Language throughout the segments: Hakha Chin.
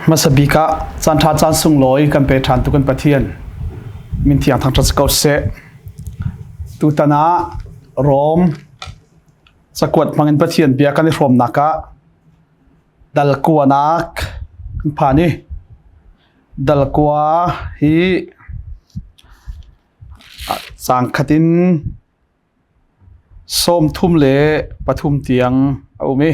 Hmasa bik ah caanṭha caan sunglawi kan pe ṭhan tu kan Pathian min thiang thangṭhat si ko seh. Tutan ah Rom cakuat hmangin Pathian bia kan i hrawmnak ah dal kuanak kan phan i dal kua hi caang khat in 33 tiang a um i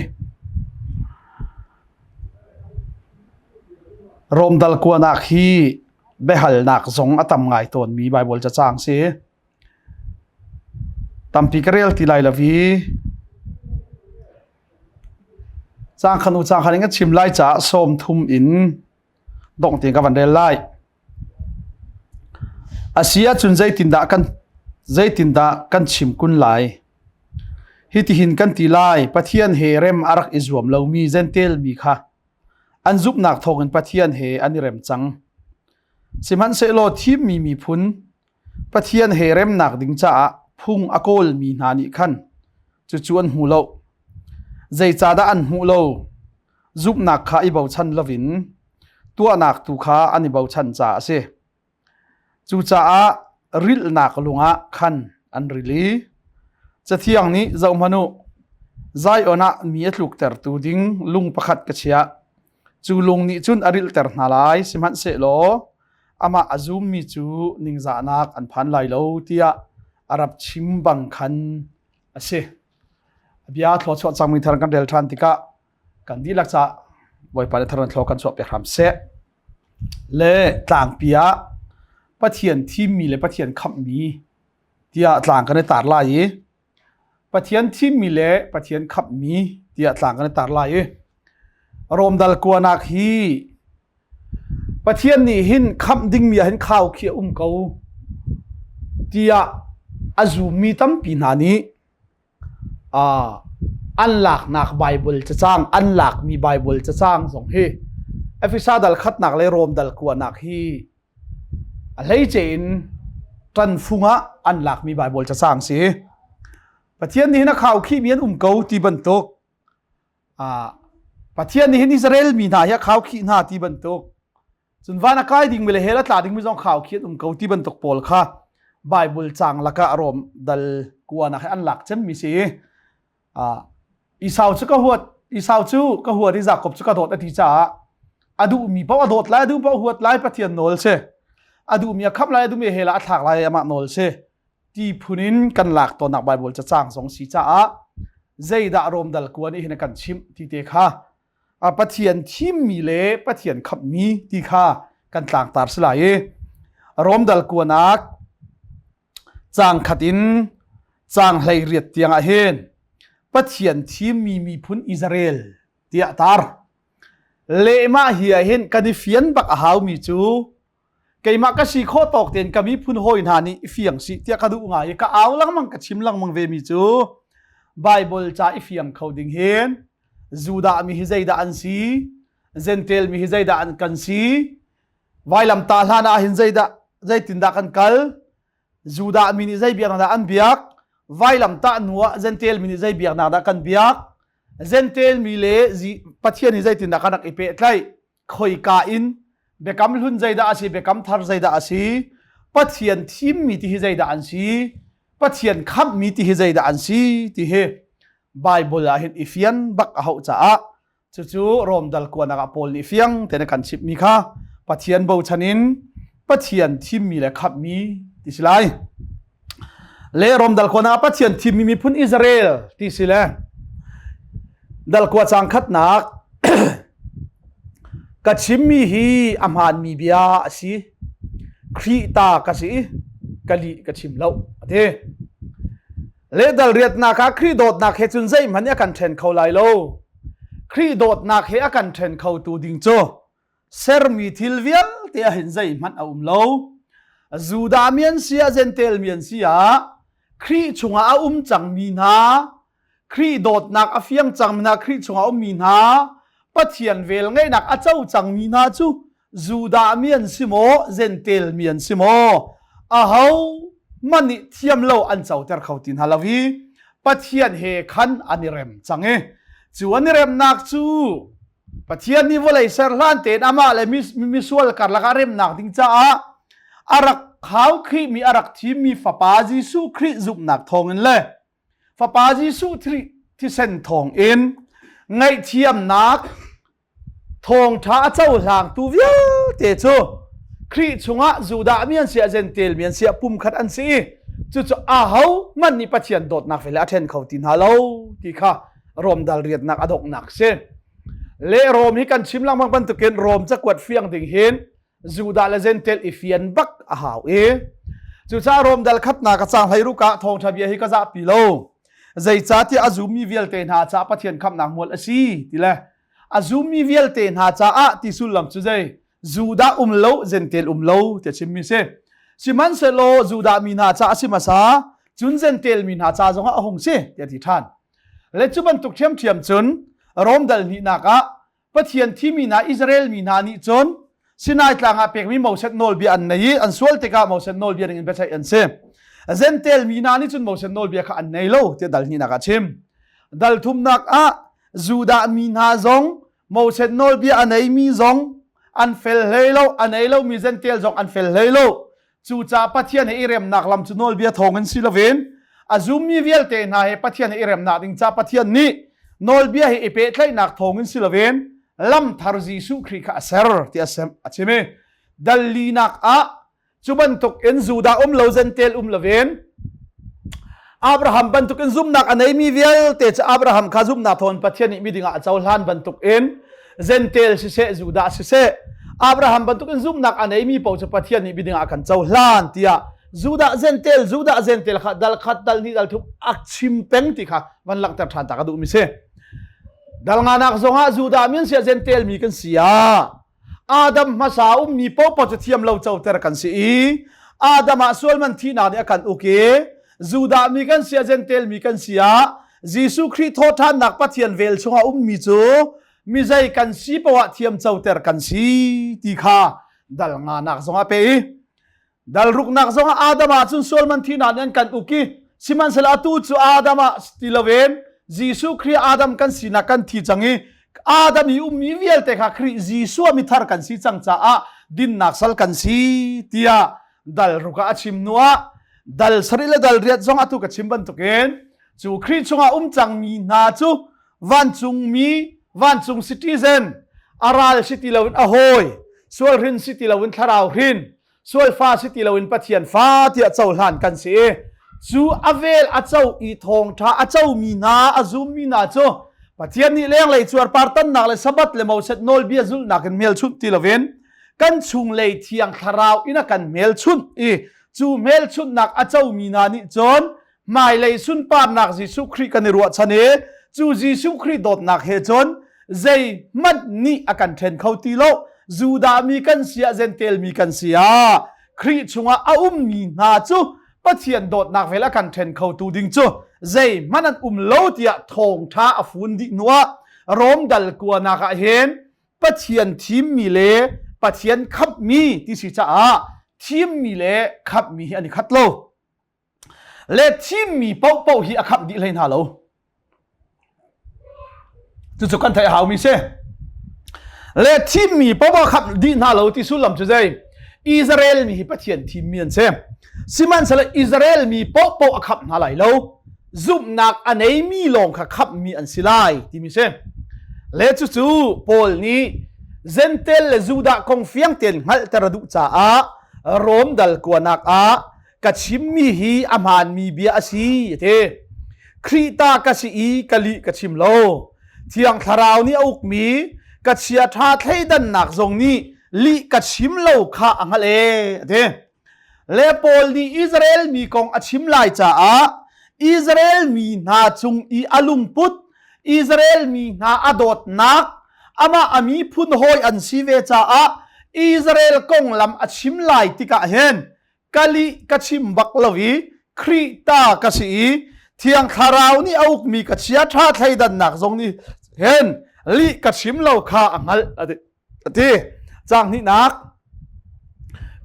Rom dal kuanak hi biahalnak zong a tam ngai tawnmi Baibal cacang si. Tampi ka rel ti lai lo i caang khan u caang khan in ka chim lai caah 30 in dongh tein ka van rel lai. A si ahcun zeitindah kan zeitindah kan chim kun lai? Hitihin kan ti lai, Pathian he rem a rak i zuam lomi Jentail mi kha an zumhnak thawngin Pathian he an i rem cang. Sihmanhsehlaw thimmi miphun Pathian he remnak ding caah phung a kawlmi hna nih khan cucu an hmu lo. Zeicahdah an hmuh lo? Zumhnak kha i bochan loin tuahnak tu kha an i bochan caah a si. Cucaah rilhnak lungah khan an ril i Cathiang nih zohhmanh u, Zion ah mi a tluktertu ding lung pakhat ka chiah. Cu lung nih cun a rilhter hna lai, sihmanhsehlaw amah a zummi cu ningzahnak an phan lai lo tiah a rak chim bang khan a si. A bia thluachuah cangmi thar kan rel ṭhan tikah kan dihlak caah Bawipa nih thar thlaw kan chuah piak hram seh. Le tlangpi ah Pathian thimmi le Pathian khamhmi tiah tlang kan i tar lai i Pathian thimmi le Pathian khamhmi tiah tlang kan i tar lai i Romdal kuanak hi Pathian nih hin khamh dingmi ah hin khau khi a um ko tiah a zummi tampi hna nih an laknak Baibal cacang an lakmi Baibal cacang zong hi Efesa dal khatnak le Rom dal kuanak hi a hleice in ṭanfung ah an lakmi Baibal cacang si. Pathian nih hin a khaukhihmi an um ko ti bantuk Pathian nih hin Israel mi hna hi a khaukhih hna ti bantuk cun van a kai dingmi le hell a tla dingmi zong khaukhih an um ko ti bantuk pawl kha Bible cang lakah Rom dal kuanak hi an lak cemmi si. Esau cu ka huat Esau cu ka huat i Jakob cu ka dawt a ti caah a duhmi paoh a dawt lai a duh paoh huat lai Pathian nawl si a duhmi a khamh lai a duhmi hell ah a thlak lai amah nawl si ti phun in kan lak tawnnak Bible cacang zong si caah zeidah Rom dal kua nih hin a kan chimh ti te kha a Pathian thimmi le Pathian khamhmi ti kha kan tlangtar si lai i Rom dal kuanak Caang khat in caang 18 tiang ah hin Pathian thimmi miphun Israel tiah tar. Lehmah hi ah hin kan i fian bak a haumi cu keimah ka si khawh tawk tein ka miphun hawi hna nih i fiang sih tiah ka duh ngai i ka au lengmang ka chim lengmang ve mi cu Bible ca i fiang kho ding hin Judah mi hi zeidah an si Gentile mi hi zeidah an kan si Vailamtah hlan ah hin zeidah zeitindah kan kal? Judah mi nih zei biaknak dah an biak? Vailamtah hnu ah Gentile mi nih zei biaknak dah kan biak? Gentile mi le Pathian nih zeitindah kan rak i pehtlaih? Khoika in biakam hlun zeidah a si? Biakam thar zeidah a si? Pathian thimmi ti hi zeidah an si? Pathian khamhmi ti hi zeidah an si? Ti hi Bible ah hin i fian bak a hauh caah Cucu Rom dal kuanak ah Paul nih fiang tein a kan chimhmi kha Pathian bochan in Pathian thimmi le khamhmi ti si lai. Le Rom dal kuanak ah Pathian thimmi miphun Israel ti si le dal kua cang khatnak ka chimmi hi a hmaanmi bia a si. Khrih ta ka si i ka lih ka chim lo a ti. Le dal riatnak ah Khrih dawtnak he cun zeihmanh nih a kan ṭhen kho lai lo. Khrih dawtnak he a kan ṭhen khotu ding cu sermi thil vialte ah hin zeihmanh a um lo. Judah mi an si ah Jentail mi an si ah Khrih chungah a um cangmi hna, Khrih dawtnak a fiang cangmi hna, Khrih chungah a ummi hna, Pathian velngeihnak a co cangmi hna cu Judah mi an si maw, Jentail mi an si maw, aho hmanh nih thiam lo an coter kho ti hna lo i Pathian he khan an i rem cang i cu an i remnak cu Pathian nih vawlei ser hlan tein amah le misual karlak ah remnak ding caah a rak khau khihmi a rak thimmi Fapa Jesuh Khrih zumhnak thawngin le Fapa Jesuh thisen thawngin ngaihthiamnak thawngṭha a cohlangtu vialte cu Khrih chungah Judah mi an si ah Jentail mi an si ah pumkhat an si i cucu aho hmanh nih Pathian dawtnak ve le a ṭhen kho ti hna lo ti kha Rom dal riatnak a donghnak si. Le Rom hi kan chim lengmang bantukin Rom cakuat fiang ding hin Judah le Jentail i fian bak a hau i cucaah Rom dal khatnak a cang hlei ruk ah thawngṭha bia hi ka zahpi lo. Zeicahtiah a zummi vialte hna caah Pathian khamhnak mual a si ti le a zummi vialte hna caah ti sullam cu zei Judah um lo Jentail um lo ti a chimmi si. Sihmanhsehlaw Judah mi hna caah a si hmasa cun Jentail mi hna ca zongah a hung si ti a ti ṭhan. Le cu bantuk ṭhiamṭhiam cun Rom dal hnihnak ah Pathian thimi hna Israel mi hna nih cun Sinai tlang ah pekmi Moses nawlbia an nei i an sual tikah Moses nawlbia ning in biaceih an si. Jentail mi hna nih cun Moses nawlbia kha an nei lo tiah dal hnihnak ah a chim. Dal thumnak ah Judah mi hna zong Moses nawlbia a neimi zong an fel hlei lo, a nei lomi Jentail zong an fel hlei lo. Cucaah Pathian he i remnak lam cu nawlbia thawngin si loin a zummi vialte hna he Pathian he i remnak ding ca Pathian nih nawlbia he i pehtlaihnak thawngin si loin lam thar Jesuh Khrih kha a ser ti a chim i dal linak ah cu bantuk in Judah um lo Jentail um loin Abraham bantuk in zumhnak a neimi vialte cu Abraham kha zumhnak thawn Pathian nih miding ah a cohlan bantuk in Jentail siseh Judah siseh Abraham bantuk in zumhnak a neimi paoh cu Pathian nih miding ah kan cohlan tiah Judah Jentail Judah Jentail kha dal khat dal hnih dal thum a chim peng ti kha van langhter ṭhan ta ka duhmi si. Dal nganak zongah Judah min sia Jentail mi kan si ah Adam hmasa ummi paohpaoh cu thiam lo coter kan si i Adam ah sualman thihnak nih a kan uk i Judah mi kan si ah Jentail mi kan si ah Jesuh Khrih thawhṭhannak Pathian vel chungah ummi cu mi zei kan si paoh ah thiam coter kan si ti kha dal nganak zongah pe i Dal ruknak zongah Adam ah cun sualman thihnak nih an kan uk i sihmanhsehlaw atu cu Adam ah ti loin Jesuh Khrih Adam kan sinak kan thi cang i Adam i ummi vialte kha Khrih Jesuh ah mithar kan si cang caah dinnak sal kan si tiah dal ruk ah a chim hnuah dal sarih le dal riat zong atu ka chim bantukin cu Khrih chungah um cangmi hna cu vancungmi vancung citizen a ral si ti loin a hawi sual hrin si ti loin thlarau hrin sual fa si ti loin Pathian fa tiah cohlan kan si i cu a vel a co i thawngṭha a comi hna a zummi hna cu Pathian nih lenglei cuarpar tannak le Sabbath le Moses nawlbia zulhnak in hmelchunh ti loin kan chunglei thiang thlarau in a kan hmelchunh i cu hmelchunhnak a comi hna nih cun hmailei sunparnak Jesuh Khrih kan i ruahchan i cu Jesuh Khrih dawtnak he cun zeihmanh nih a kan ṭhen kho ti lo. Judah mi kan si ah Jentail mi kan si ah Khrih chungah a ummi hna cu Pathian dawtnak vel a kan ṭhen khotu ding cu zeihmanh an um lo tiah thawngṭha a fun dih hnuah Rom dal kuanak ah hin Pathian thimmi le Pathian khamhmi ti si caah thimmi le khamhmi hi an i khat lo. Le thimmi paohpaoh hi a khamh dih hlei hna lo. Cucu kan theih a haumi si. Le thimmi paoh a khamh dih hna lo ti sullam cu zei? Israel mi hi Pathian thimmi an si. Sihmanhsehlaw Israel mi paohpaoh a khamh hna lai lo. Zumhnak a neimi lawng kha khamhmi an si lai timi si. Le cucu Paul nih Jentail le Judah kong fiang tein hngalhter a duh caah Rom dal kuanak ah ka chimmi hi a hmaanmi bia a si a ti. Khrih ta ka si i ka lih ka chim lo. Thiang Thlarau nih a ukmi ka chiaṭha thleidannak zong nih lih ka chim lo kha a hngalh ee a ti. Le Paul nih Israel mi kong a chim lai caah Israel mi hna cung i a lungput, Israel mi hna a dawtnak, amah a miphun hawi an si ve caah Israel konglam a chim lai tikah hin ka lih ka chim bak lo i Khrih ta ka si i Thiang Thlarau nih a ukmi ka chia ṭha thleidannak zong nih hin lih ka chim lo kha a hngalh a ti. Caang hnihnak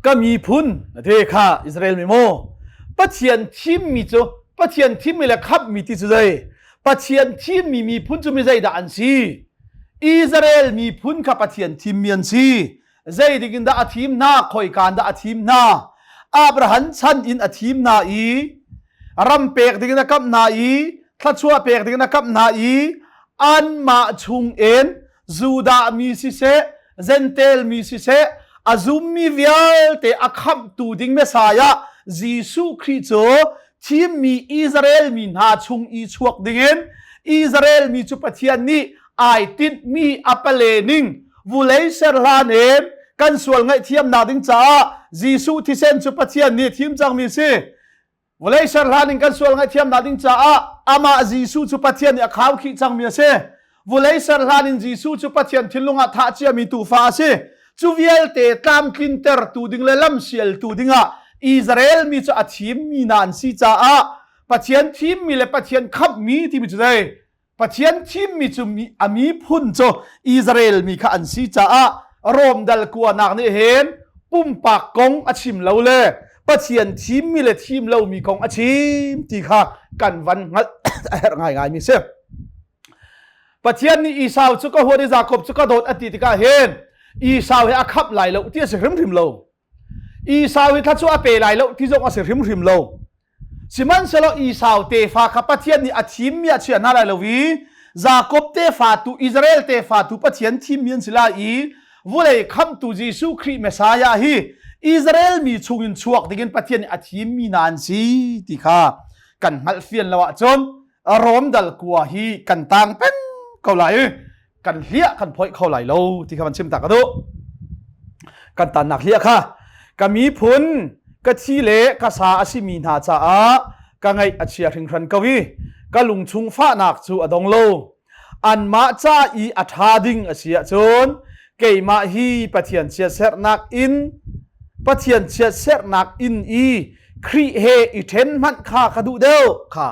ka miphun a ti kha Israel mi maw Pathian thimmi cu Pathian thimmi le khamhmi ti cu zei Pathian thimmi miphun cu mi zeidah an si? Israel miphun kha Pathian thimmi an si. Zeitik in dah a thim hna? Khoika in dah a thim hna? Abraham chan in a thim hna i ram pek ding in a kamh hna i thluachuah pek ding in a kamh hna i anmah chung in Judah mi siseh, Jentail mi siseh, a zummi vialte a khamhtu ding Messiah Jesuh Khrih cu thimmi Israel mi hna chung i chuak dingin Israel mi cu Pathian nih ai tinhmi a pale ning vulei ser hlan in kan sual ngaihthiamnak ding caah Jesuh thisen cu Pathian nih thim cangmi si. Vawlei ser hlan in kan sual ngaihthiamnak ding caah amah Jesuh cu Pathian nih a khaukhih cangmi a si. Vawlei ser hlan in Jesuh cu Pathian thinlung ah thah ciami tuufa a si. Cu vialte tlamtlintertu ding le lamsialtu dingah Israel mi cu a thimmi hna an si caah Pathian thimmi le Pathian khamhmi timi cu zei? Pathian thimmi cu a miphun cu Israel mi kha an si caah Rom dal kuanak nih hin pumpak kong a chim lo le Pathian thimmi le thim lomi kong a chim ti kha kan van hngalh a herh ngaingaimi si. Pathian nih Esau cu ka huat i Jakob cu ka dawt a ti tikah hin Esau hi a khamh lai lo ti a si hrimhrim lo. Esau hi thluachuah a pe lai lo ti zong a si hrimhrim lo. Sihmanhsehlaw Esau tefa kha Pathian nih a thimmi ah chia hna lai lo i Jakob tefa tu Israel tefa tu Pathian thimmi an si lai i vulei khamhtu Jesuh Khrih Messiah hi Israel mi chungin chuak dingin Pathian nih a thimmi hna an si ti kha kan hngalhfian lo ahcun Rom dal kua hi kan tang peng ko lai i kan hliah kan phoih kho lai lo ti kha van chim ta ka duh. Kan tannak hliah kha ka miphun ka thi le ka sa a simi hna caah ka ngaih a chia hringhran ko i ka lungchung fahnak cu a dong lo. Anmah ca i a ṭha ding a si ahcun keimah hi Pathian chiatserhnak in Pathian chiatserhnak in i Khrih he i ṭhen hmanh kha ka duh deuh kha.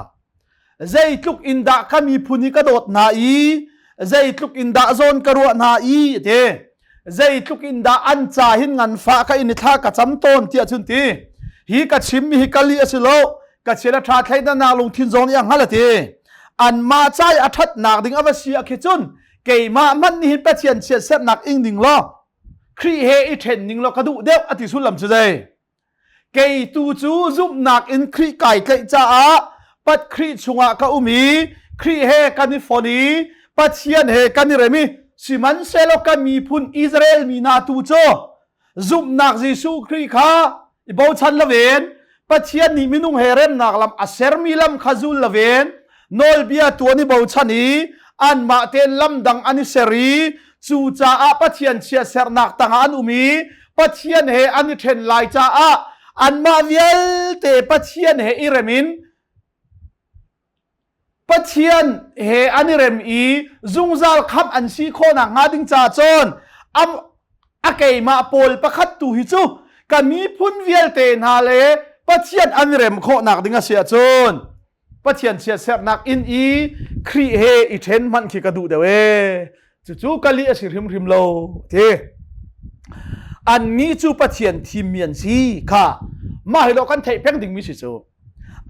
Zeitluk in dah ka miphun hi ka dawt hna i zeitluk in dah zawn ka ruah hna i ti zeitluk in dah an ca hin nganfah ka in i thla ka cam tawn tiah cun ti hi ka chimmi hi ka lih a si lo ka chia le ṭha thleidannak lungthin zong nih a hngal a ti anmah ca i a ṭhatnak ding a va si ah khi cun keimah hmanh nih hin Pathian chiatserhnak ing ding law Khrih he i ṭhen ning law ka duh deuh a ti sullam cu zei Kei tu cu zumhnak in Khrih kai tlaih caah pat Khrih chungah ka um i Khrih he kan i fon i Pathian he kan i rem i sihmanhsehlaw kan miphun Israel mi hna tu cu zumhnak Jesuh Khrih kha i bochan loin Pathian nih minung he remnak lam a sermi lam kha zul loin nawlbia tuan i bochan i anmah tein lam dang an i ser i cucaah Pathian chiatsernak tangah an um i Pathian he an i ṭhen lai caah anmah vialte Pathian he i rem in Pathian he an i rem i zungzal khamh an si khawh nakhnga ding caah cun a keimah pawl pakhat tu hi cu ka miphun vialte hna le Pathian an i rem khawh nak ding a si ahcun Pathian chiatserhnak inn i Khrih he i ṭhen hmanh khi ka duh deuh ee. Cucu ka lih a si hrimhrim lo ti. Annih cu Pathian thimmi an si kha mah hi dawh kan theih peng dingmi si cu.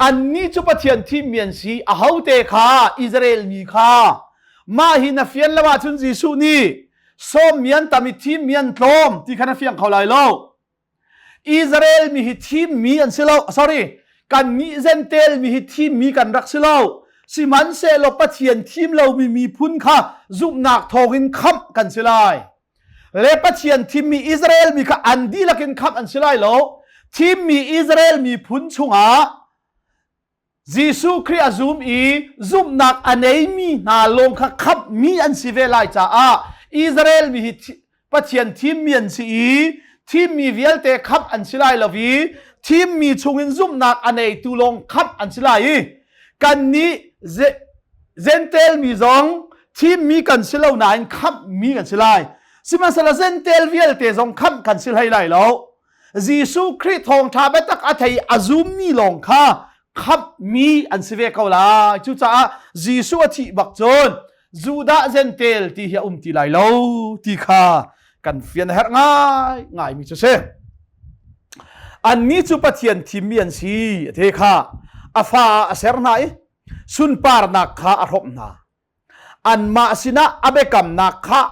Annih cu Pathian thimmi an si ahote kha Israel mi kha mah hi na fian lo ahcun Jesuh nih sawmmi an tam i thimmi an tlawm ti kha na fiang kho lai lo. Israel mi hi thimmi an si lo. Sorry, kannih Jentail mi hi thimmi kan rak si lo. Sihmanhsehlaw Pathian thim lomi miphun kha zumhnak thawngin khamh kan si lai. Le Pathian thimmi Israel mi kha an dihlak in khamh an si lai lo. Thimmi Israel miphun chungah Jesuh Khrih a zum i zumhnak a neimi hna lawng kha khamhmi an si ve lai caah Israel mi hi Pathian thimmi an si i thimmi vialte khamh an si lai lo i thimmi chungin zumhnak a neitu lawng khamh an si lai i kannih Jentail mi zong thimmi kan si lo nain khamhmi kan si lai. Sihmanhsehlaw Jentail vialte zong khamh kan si hlei lai lo. Jesuh Khrih thawngṭha biatak a thei a zummi lawng kha khamhmi an si ve ko lai. Cucaah Jesuh a thih bak cun Judah Jentail ti hi a um ti lai lo ti kha kan fian a herh ngai ngaimi cu si. Annih cu Pathian thimmi an si a ti kha a fa ah a ser hna i sunparnak kha a hrawmh hna. Anmah sinah a biakamnak kha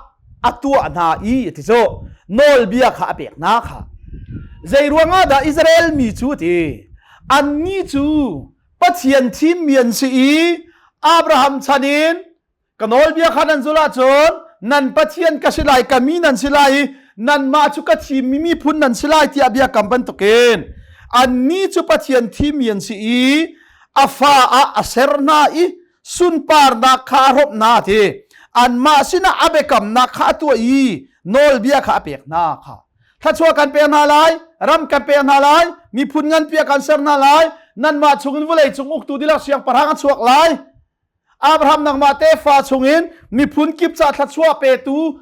a tuah hna i ti cu nawlbia kha a pek hna kha. Zei ruangah dah Israel mi cu ti annih cu Pathian thimmi an si i Abraham chan in Ka nawlbia kha nan zulh ahcun nan Pathian ka si lai, ka mi nan si lai i nanmah cu ka thimmi miphun nan si lai tiah biakam bantukin annih cu Pathian thimmi an si i a fa ah a ser hna i sunparnak kha a hrawmh hna ti anmah sinah a biakamnak kha a tuah i nawlbia kha a pek hna kha thluachuah kan pek hna lai ram kan pek hna lai miphun nganpi ah kan ser hna lai nanmah chungin vawlei cung uktu dihlak siangpahrang a chuak lai Abraham nangmah tefa chungin miphun kip ca thluachuah petu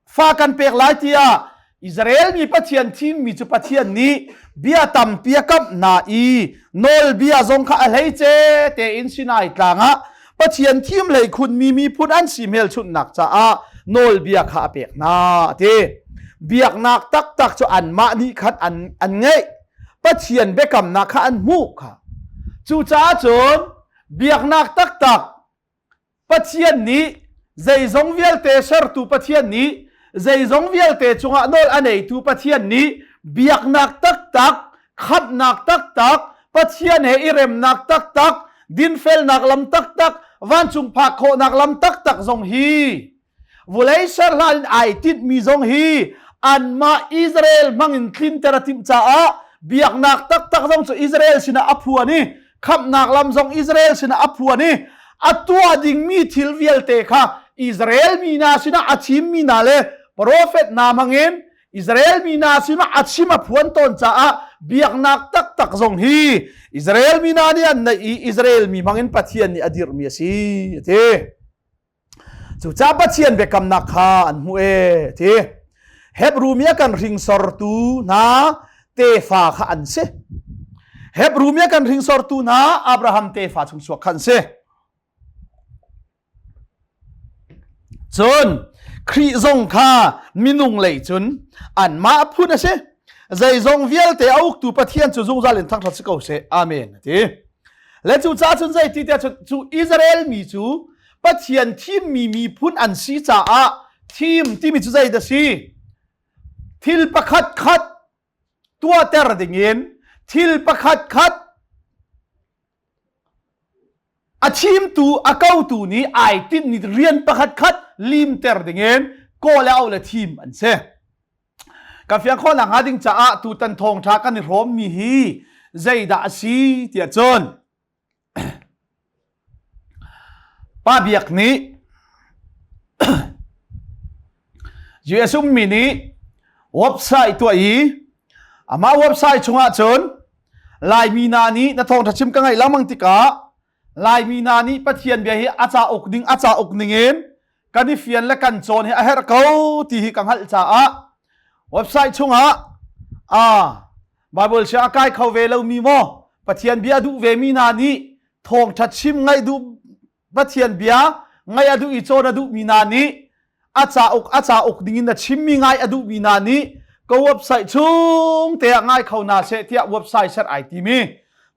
fa kan pek lai tiah Israel mi Pathian thimmi cu Pathian nih bia tampi a kamh hna i nawlbia zong kha a hleice tein Sinai tlang ah Pathian thim hlei khunmi miphun an si hmelchunhnak caah nawlbia kha a pek hna a ti. Biaknak taktak cu anmah nih khan an, an ngeih. Pathian biakamnak kha an hmuh kha. Cucaah cun Biaknak taktak Pathian nih zeizong vialte sertu Pathian nih zeizong vialte cungah nawl a neitu Pathian nih biaknak taktak khamhnak taktak Pathian he i remnak taktak dinfelnak lam taktak vancung phak khawhnak lam taktak zong hi Vulei ser hlan in ai tinhmi zong hi anmah Israel hmangin tlinter a timh caah biaknak taktak zong cu Israel sinah a phuan i khamhnak lam zong Israel sinah a phuan i a tuah dingmi thil vialte kha Israel mi hna sinah a chimmi hna le profet hna hmangin Israel mi hna sinah a chim a phuan tawn caah biaknak taktak zong hi Israel mi hna nih an neih i Israel mi hmangin Pathian nih a dirhmi a si a ti. Cucaah Pathian biakamnak kha an hmuh e ti. Hebru mi a kan hringsortu hna tefa kha an si. Hebru mi a kan hringsortu hna Abraham tefa chung chuak kha an si. Cun Khrih zong kha minung lei cun anmah phun a si. Zeizong vialte a uktu Pathian cu zungzal in thangṭhat si ko seh. Amen. A ti. Le cu ca cun zei ti tiah cun cu Israel mi cu Pathian thimmi miphun an si caah thim timi cu zei dah si? Thil pakhat khat tuahter dingin thil pakhat khat a chimtu a kotu nih ai tinhmi rian pakhat khat limter dingin kawl le auh le thim an si. Ka fiang khawh nakhnga ding caah tutan thawngṭha kan i hrawmmi hi zeidah a si tiah cun Pa Biak nih US ummi nih website tuah i amah website chungah cun Laimi hna nih na thawngṭha chim ka ngaih lengmang tikah Laimi hna nih Pathian bia hi a cauk ding a cauk ningin kan i fian le kan cawn hi a herh ko ti hi ka hngalh caah website chungah a Bible sia a kai kho ve lomi maw Pathian bia duh ve mi hna nih thawngṭha chim ngaih duh Pathian bia ngaih a duh i cawn a duhmi hna nih a cauk a cauk dingin a chimmi ngai a duhmi hna nih ka website chung te ah ngai kho hna seh tiah website ser ai timi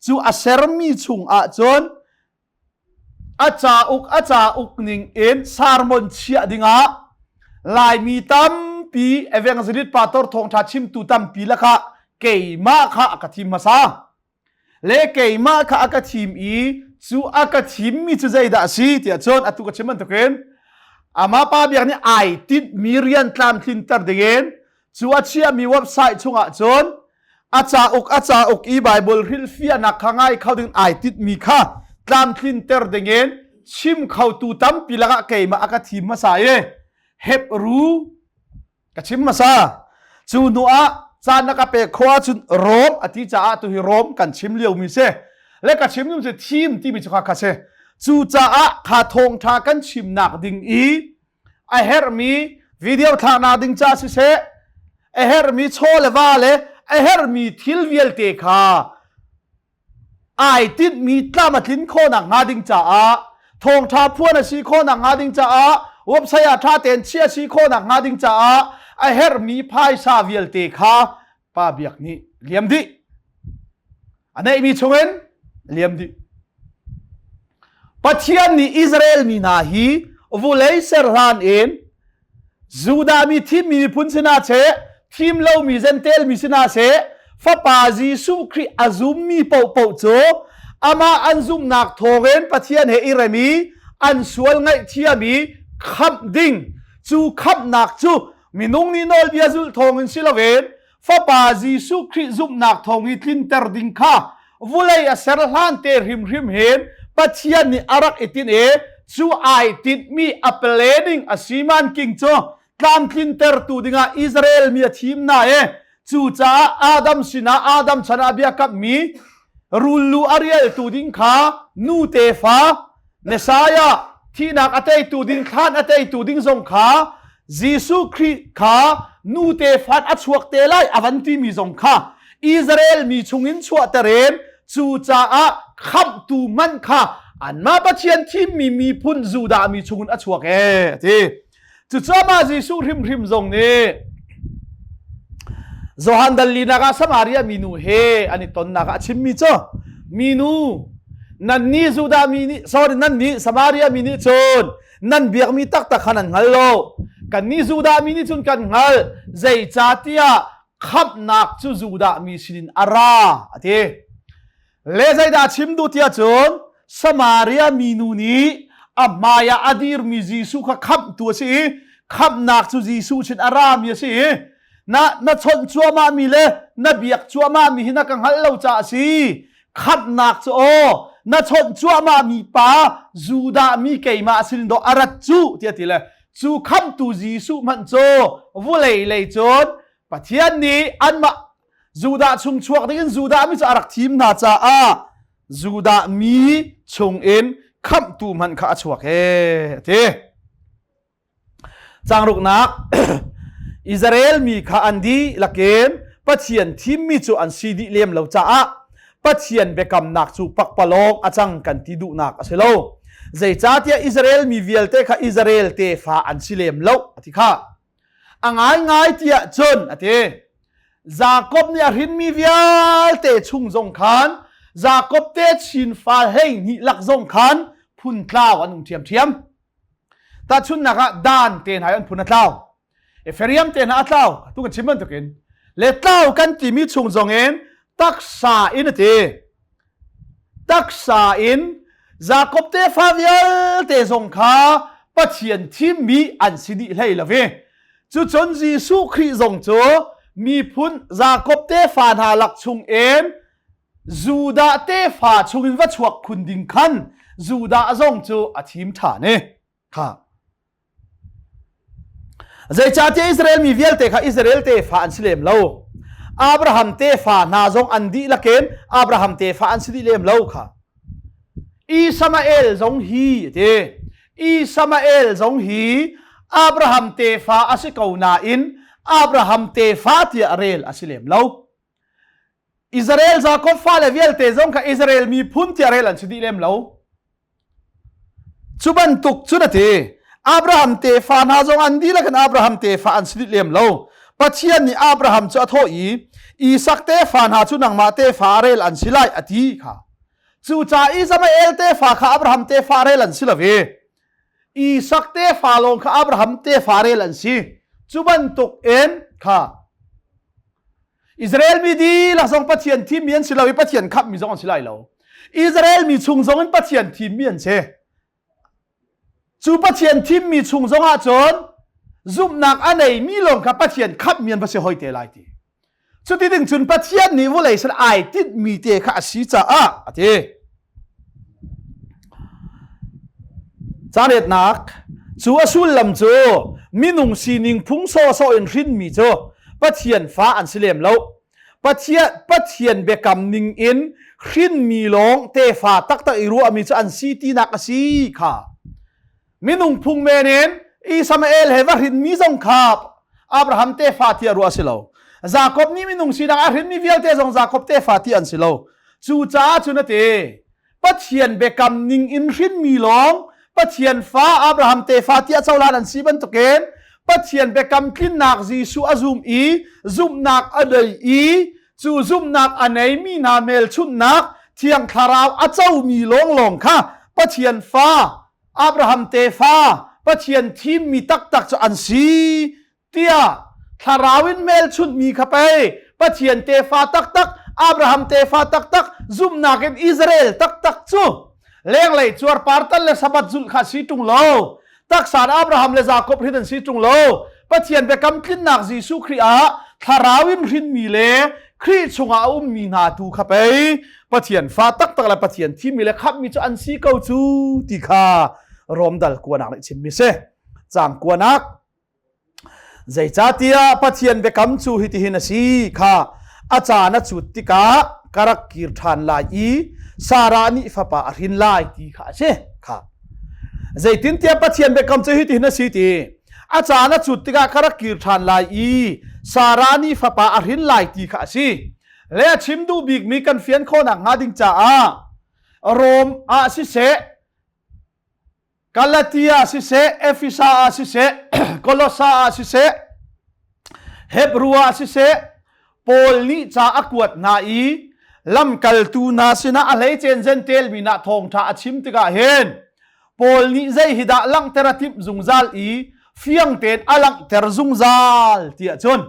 cu a sermi chung ah cun A cauk a cauk ning in sermon chiah dingah Laimi tampi evangelist pastor thawngṭha chimtu tampi lakah keimah kha a ka thim hmasa. Le keimah kha a ka thim i cu a ka thimmi cu zeidah a si tiah cun atu ka chim bantukin amah pa biak nih ai tinhmi rian tlamtlinter dingin cu a chiahmi website chungah cun a cauk a cauk i Bible hrilhfiahnak kha ngai kho ding ai titmi kha tlamtlinter dingin chim khotu tampi lakah keimah a ka thim hmasa i Hebru ka chim hmasa cu hnu ah caan na ka pek khawh ahcun Rom a ti caah tu hi Rom kan chim lio mi si le ka chim mi cu thim timi cu kha kha si cu caah kha thawngtha kan chimnak ding i a herhmi video thlaknak ding ca siseh a herhmi chaw le va le a herhmi thil vialte kha ai tinhmi tlam a tlin khawhnak hnga ding caah thawngṭha phuan a si khawhnak hnga ding caah website ah ṭha tein chiah a si khawhnak hnga ding caah a herhmi phaisa vialte kha pa biak nih liam dih a neihmi chungin liam dih Pathian nih Israel mi hna hi Vulei ser hlan in Judah mi thimmi miphun sinah seh, thim lomi Jentail mi sinah seh, Fapa Jesuh Khrih a zummi paohpaoh cu amah an zumhnak thawngin Pathian he i rem i an sual ngaihthiam i khamh ding. Cu khamhnak cu minung nih nawlbia zulh thawngin si loin Fapa Jesuh Khrih zumhnak thawng i tlinter ding kha vulei a ser hlan te hrimhrim hin Pathian nih a rak i tinh i cu ai tinhmi a planning a siman king cu tlamtlintertu dingah Israel mi a thim hna i cucaah Adam sinah Adam chan ah biakammi rul lu a rialtu ding kha nu tefa Messiah thihnak a teitu ding thlan a teitu ding zong kha Jesuh Khrih kha nu tefa a chuak te lai a van timi zong kha Israel mi chungin chuahter in cucaah khamhtu man kha anmah Pathian thimmi miphun Judah mi chungin a chuak ee ti. Cucaah Jesuh hrimhrim zong nih Johan dal linak ah Samaria minu he an i tonnak ah a chimmi cu minu nannih Judah mi nih sorry nannih Samaria mi nih cun nan biakmi taktak kha nan hngal lo kannih Judah mi nih cun kan hngalh zeicahtiah khamhnak cu Judah mi sinin a ra a ti. Le zeidah chim duh tiah cun Samaria minu nih a hmai ah a dirmi Jesuh kha khamhtu a si i khamhnak cu Jesuh sin a rami a si i na na chawnh cuahmahmi le na biak cuahmahmi hi na ka hngalh lo caah a si. Khamhnak cu aw na chawnh cuahmahmi pa Judah mi keimah sin dawh a rat cu tiah ti le cu khamhtu Jesuh hmanh cu vulei lei cun Pathian nih anmah Judah chung chuak dingin Judah mi cu a rak thim hna caah Judah mi chungin khamhtu hmanh kha a chuak ee a ti. Changruknak Israel mi kha an dihlak in Pathian thimmi cu an si dih lem lo caah Pathian biakamnak cu pakpalawng a cang kan ti duhnak a si lo. Zeicahtiah Israel mi vialte kha Israel tefa an si lem lo a ti kha. A ngaingai tiah cun a ti. Jakob nih a hrinmi vialte chung zong khan Jakob te chin fa 12 lak zong khan phun tlau an um ṭhiamṭhiam. Tahchunhnak ah Dan te hna an phun a tlau. Ephraim te hna a tlau. Tu kan chim bantukin. Le tlau kan timi chung zong in taksa in a ti. Taksa in Jakob tefa vialte zong kha Pathian thimmi an si dih hlei lo i cucun Jesuh Khrih zong cu miphun Jakob tefa hna lak chungin Judah tefa chungin va chuak khun ding khan Judah zong cu a thim ṭhan i kha Zeicahtiah Israel mi vialte kha Israel tefa an si lem lo. Abraham tefa hna zong an dihlak in Abraham tefa an si dih lem lo kha. Ismael zong hi ti. Ismael zong hi Abraham tefa a si ko nain Abraham tefa tiah rel a si lem lo. Israel Jacob fale vialte zong kha Israel miphun tiah rel an si dih lem lo. Cu bantuk cun a ti. Abraham tefa hna zong an dihlak in Abraham tefa an si dih lem lo. Pathian nih Abraham cu a thawh i Isak tefa hna cu nangmah tefa rel an si lai a ti kha. Cucaah Ismael tefa kha Abraham tefa rel an si lo i Isak tefa lawng kha Abraham tefa rel an si. Cu bantuk in kha Israel mi dihlak zong Pathian thimmi an si lo i Pathian khamhmi zong an si lai lo. Israel mi chung zong in Pathian thimmi an si. Cu Pathian thimmi chung zong ah cun zumhnak a neimi lawng kha Pathian khamhmi an va si hoi te lai ti. Cuti ding cun Pathian nih vawlei sin ai tinhmi te kha a si caah a ti. Caretnak cu a sullam cu minung sining phung sawhsawh in hrinmi cu Pathian fa an si lem lo. Pathian, Pathian biakam ning in hrinmi lawng tefa taktak i ruahmi cu an si tinak a si kha. Minung phung men in Ismael he va hrinmi zong kha Abraham tefa tiah ruah a si lo. Jakob nih minung sinak a hrinmi vialte zong Jakob tefa ti an si lo. Cucaah cun a ti. Pathian biakam ning in hrinmi lawng Pathian fa Abraham tefa tiah cohlan an si bantukin Pathian biakam tlinnak Jesuh a zum i zumhnak a nei i cu zumhnak a neimi hna hmelchunhnak Thiang Thlarau a comi lawnglawng kha Pathian fa Abraham tefa. Pathian thimmi taktak cu an si tiah thlarau in hmelchunhmi kha pei Pathian tefa taktak Abraham tefa taktak zumhnak in Israel taktak cu lenglei cuarpar tal le Sabbath zulh kha si ṭung lo taksa Abraham le Jakob hrin an si ṭung lo Pathian biakam tlinnak Jesuh Khrih ah thlarau in hrinmi le Khrih chungah a ummi hna tu kha pei Pathian fa taktak le Pathian thimmi le khamhmi cu an si ko cu ti kha Rom dal kuanak nih chimmi si. Caang kuanak Zeicahtiah Pathian biakam cu hitihin a si kha a caan a cut tikah ka rak kir ṭhan lai i Sarah nih fapa a hrin lai ti kha a si kha. Zeitintiah Pathian biakam cu hitihin a si ti a caan a cut tikah ka rak kir ṭhan lai i Sarah nih fapa a hrin lai ti kha a si. Le a chim duh bikmi kan fian khawhnak hnga ding caah Rom ah siseh Galatia siseh, Efesa ah siseh, Kolosa ah siseh, Hebru ah siseh, Paul nih ca a kuat hna i lamkaltu hna sinah a hleicen Jentail mi nah thawngṭha a chim tikah hin Paul nih zei hi dah langhter a timh zungzal i fiang tein a langhter zungzal tiah cun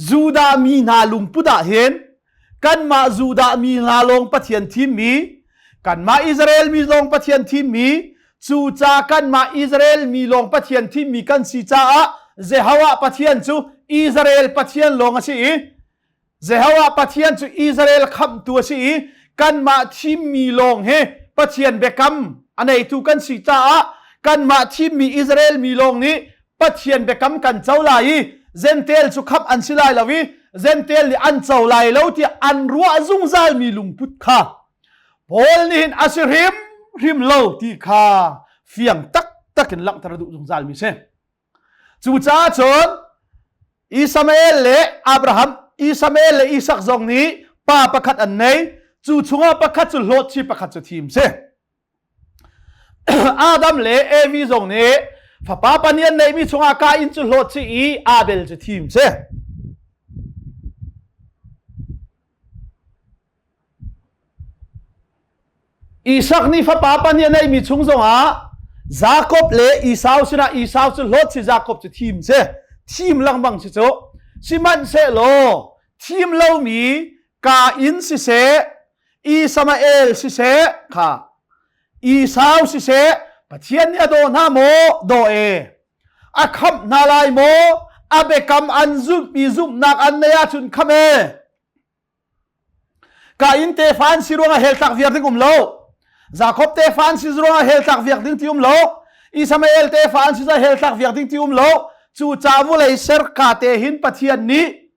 Judah mi hna lungput ah hin kanmah Judah mi hna lawng Pathian thimmi, kanmah Israel mi lawng Pathian thimmi, cuca kanmah Israel mi lawng Pathian thimmi kan si caah Jehovah Pathian cu Israel Pathian lawng a si i Jehovah Pathian cu Israel khamhtu a si i kanmah thimmi lawng hi Pathian biakam a neitu kan si caah kanmah thimmi Israel mi lawng nih Pathian biakam kan co lai i Jentail cu khamh an si lai lo i Jentail nih an co lai lo tiah an ruah zungzalmi lungput kha Paul nih hin a si hrimhrim lo ti kha fiang taktak in langhter a duh zungzalmi si. Cucaah cun Ismael le Abraham, Ismael le Isak zong nih pa pakhat an nei. Cu chungah pakhat cu hlawt si, pakhat cu thim si. Adam le Evi zong nih fapa pahnih an neihmi chungah Kain cu hlawt si i Abel cu thim si. Isak nih fapa pahnih a neihmi chung zongah Jakob le Esau sinah Esau cu hlawt si Jakob cu thim si. Thim lengmang si cu. Sihmanhsehlaw thim lomi Kain siseh, Ismael siseh kha Esau siseh Pathian nih a daw hna maw? Daw e. A khamh hna lai maw? A biakam an zumh i zumhnak an neih ahcun khamh e. Kain tefa an si ruangah hell tlak viar ding um lo. Jakob tefa an si ruangah hell tlak viar ding ti um lo. Ismael tefa an si ruangah hell tlak viar ding ti um lo. Cu ca vulei serka te hin Pathian nih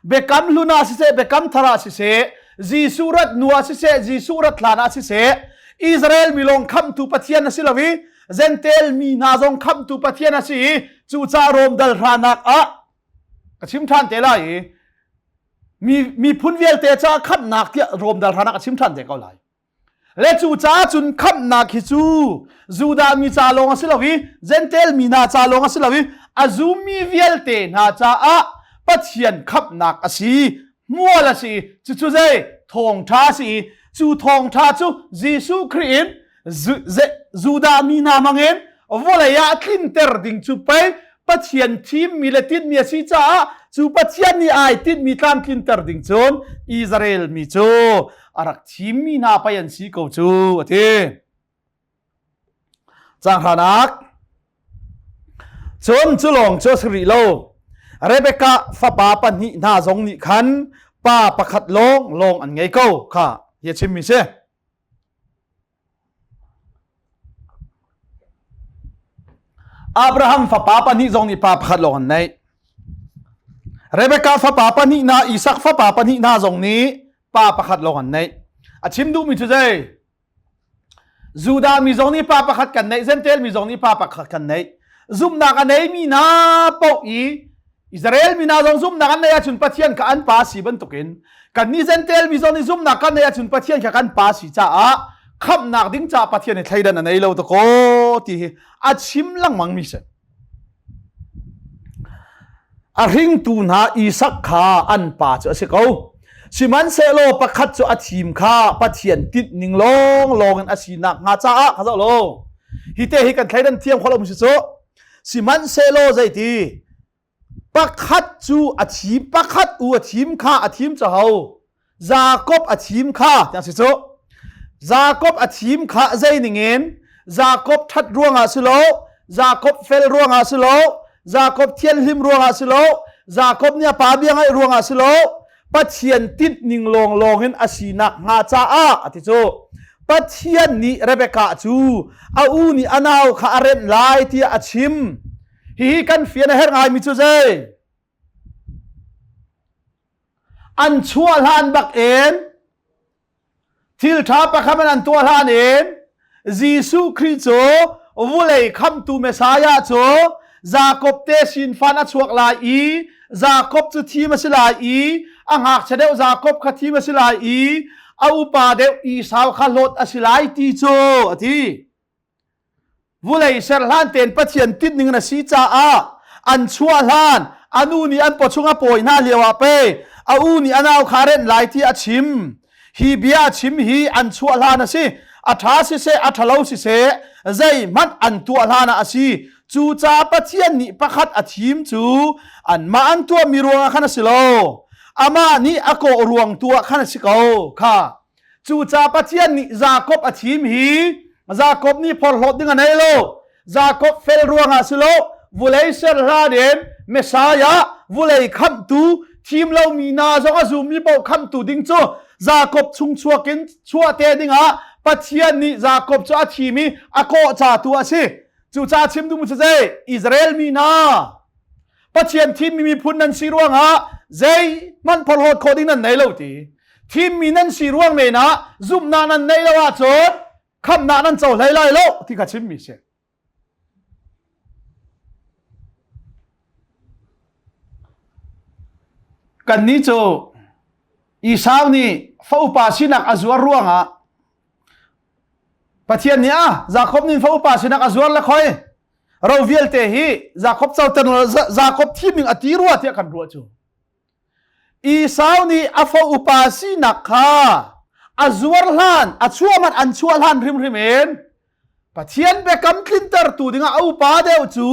biakam hlun ah siseh biakam thar ah siseh Jesuh rat nu ah siseh Jesuh rat hlan ah siseh Israel mi lawng khamhtu Pathian a si lo i Jentail mi hna zong khamhtu Pathian a si i cucaah Rom dal hranak ah ka chim ṭhan te lai i mi miphun vialte caah khamhnak tiah Rom dal hranak a chim ṭhan te ko lai. Le cu caah cun khamhnak hi cu Judah mi ca lawng a si lo i Jentail mi hna ca lawng a si lo i a zummi vialte hna caah Pathian khamhnak a si hmual a si cucu zei thawngṭha a si i cu thawngṭha cu Jesuh Khrih in Judah mi hna hmangin vawlei ah tlinter ding cu pei Pathian thimmi le tinhmi a si caah cu Pathian nih ai tinhmi tlamtlinter ding cun Israel mi cu a rak thimmi hna pei an si ko cu a ti. Caang hranak Cun cu lawng cu a si rih lo. Rebekah fapa pahnih hna zong nih khan pa pakhat lawng lawng an ngei ko kha hi a chimmi si. Abraham fapa pahnih zong nih pa pakhat lawng an neih. Rebekah fapa pahnih hna, Isak fapa pahnih hna zong nih pa pakhat lawng an neih. A chim duhmi cu zei? Judah mi zong nih pa pakhat kan neih, Jentail mi zong nih pa pakhat kan neih. Zumhnak a neimi hna paoh i Israel mi hna zong zumhnak an neih ahcun Pathian kha an pa si bantukin kannih Jentail mi zong nih zumhnak kan neih ahcun Pathian kha kan pa si caah khamhnak ding caah Pathian i thleidan a nei lo dakaw ti hi a chim lengmang mi si. A hringtu hna Isak kha an pa cu a si ko. Sihmanhsehlaw pakhat cu a thim kha Pathian tinh ning lawnglawng in a si nakhnga caah kha zoh law. Hi te hi kan thleidan thiam kholo mu si cu. Sihmanhsehlaw zeiti pakhat cu a thim pakhat u a thim kha a thim cu ho Jakob a thim kha tiang si cu. Jakob a thim kha zei ningin Jakob ṭhat ruangah si lo Jakob fel ruangah si lo Jakob thianhlim ruangah si lo Jakob nih a pa bia ngaih ruangah si lo Pathian tinh ning lawnglawng in a sinak hnga caah a ti cu. Pathian nih Rebekah cu a u nih a nau kha a renh lai tiah a chim. Hihi kan fian a herh ngaimi cu zei? An chuah hlan bak in Thil ṭha pakhat an tuah hlan in Jesuh Khrih cu vulei khamhtu Messiah cu Jakob te sinfan a chuak lai i Jakob cu thim a si lai i a ngakchia deuh Jakob kha thim a si lai i a upa deuh Esau kha hlawt a si lai ti cu a ti. Vulei ser hlan tein Pathian tinh ning na si caah an chuah hlan a nu nih an pawchung a pawi hna lio ah pei a u nih a nau kha renh lai ti a chim. Hi bia a chim hi an chuah hlan a si. A ṭha siseh a ṭhalo siseh zeihmanh an tuah hlan ah a si. Cucaah Pathian nih pakhat a thim cu anmah an tuahmi ruangah khan a si lo. Amah nih a kawh ruang tu ah khan a si ko kha. Cucaah Pathian nih Jakob a thim hi Jakob nih phorhlawt ding a nei lo. Jakob fel ruangah si lo, vulei ser hlan in Messiah vulei khamhtu thim lomi hna zong a zummi paoh khamhtu ding cu Jakob chung chuak in chuah te dingah Pathian nih Jakob cu a thim i a kawh ca tu a si. Cucaah chim duhmi cu zei? Israel mi hna Pathian thimmi miphun nan si ruangah zeihmanh phorhlawt khawh ding nan nei lo ti. Thimmi nan si ruang men ah zumhnak nan neih lo ahcun khamhnak nan co hlei lai lo ti kha chimmi si. Kannih cu Esau nih fa upa sinak a zuar ruangah Pathian nih a Jakob nih fa upa sinak a zuar le khoi ro vialte hi Jakob coter Jakob thiming a ti rua tiah kan ruah cu. Esau nih a fa upa sinak kha a zuar hlan a chuahman an chuah hlan hrimhrim in Pathian biakam tlintertu dingah a upa deuh cu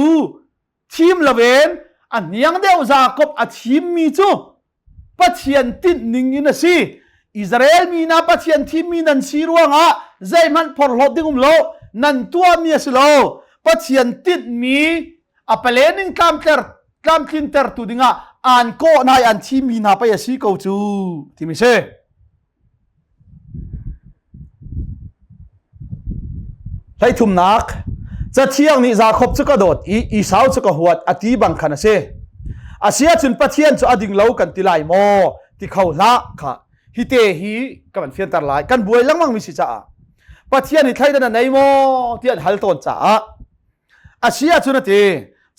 thim loin a hniang deuh Jakob a thimmi cu Pathian tinh ning in a si. Israel mi hna Pathian thimmi nan si ruangah zeihmanh phorhlawt ding um lo, nan tuahmi a si lo. Pathian tinhmi a palening tlamtler tlamtlintertu dingah aan kawh hna i an thimmi hna pei a si ko cu timi si. Hleithumnak Cathiang nih Jakob cu ka dawt i Esau cu ka huat a ti bang khan a si. Asiahcun Pathian cu a ding lo kan ti lai maw? Ti kho hlah kha. Hi te hi ka van fianter lai. Kan buai lengmang mi si caah Pathian hi thleidan a nei maw ti an hal tawn caah Asiahcun a ti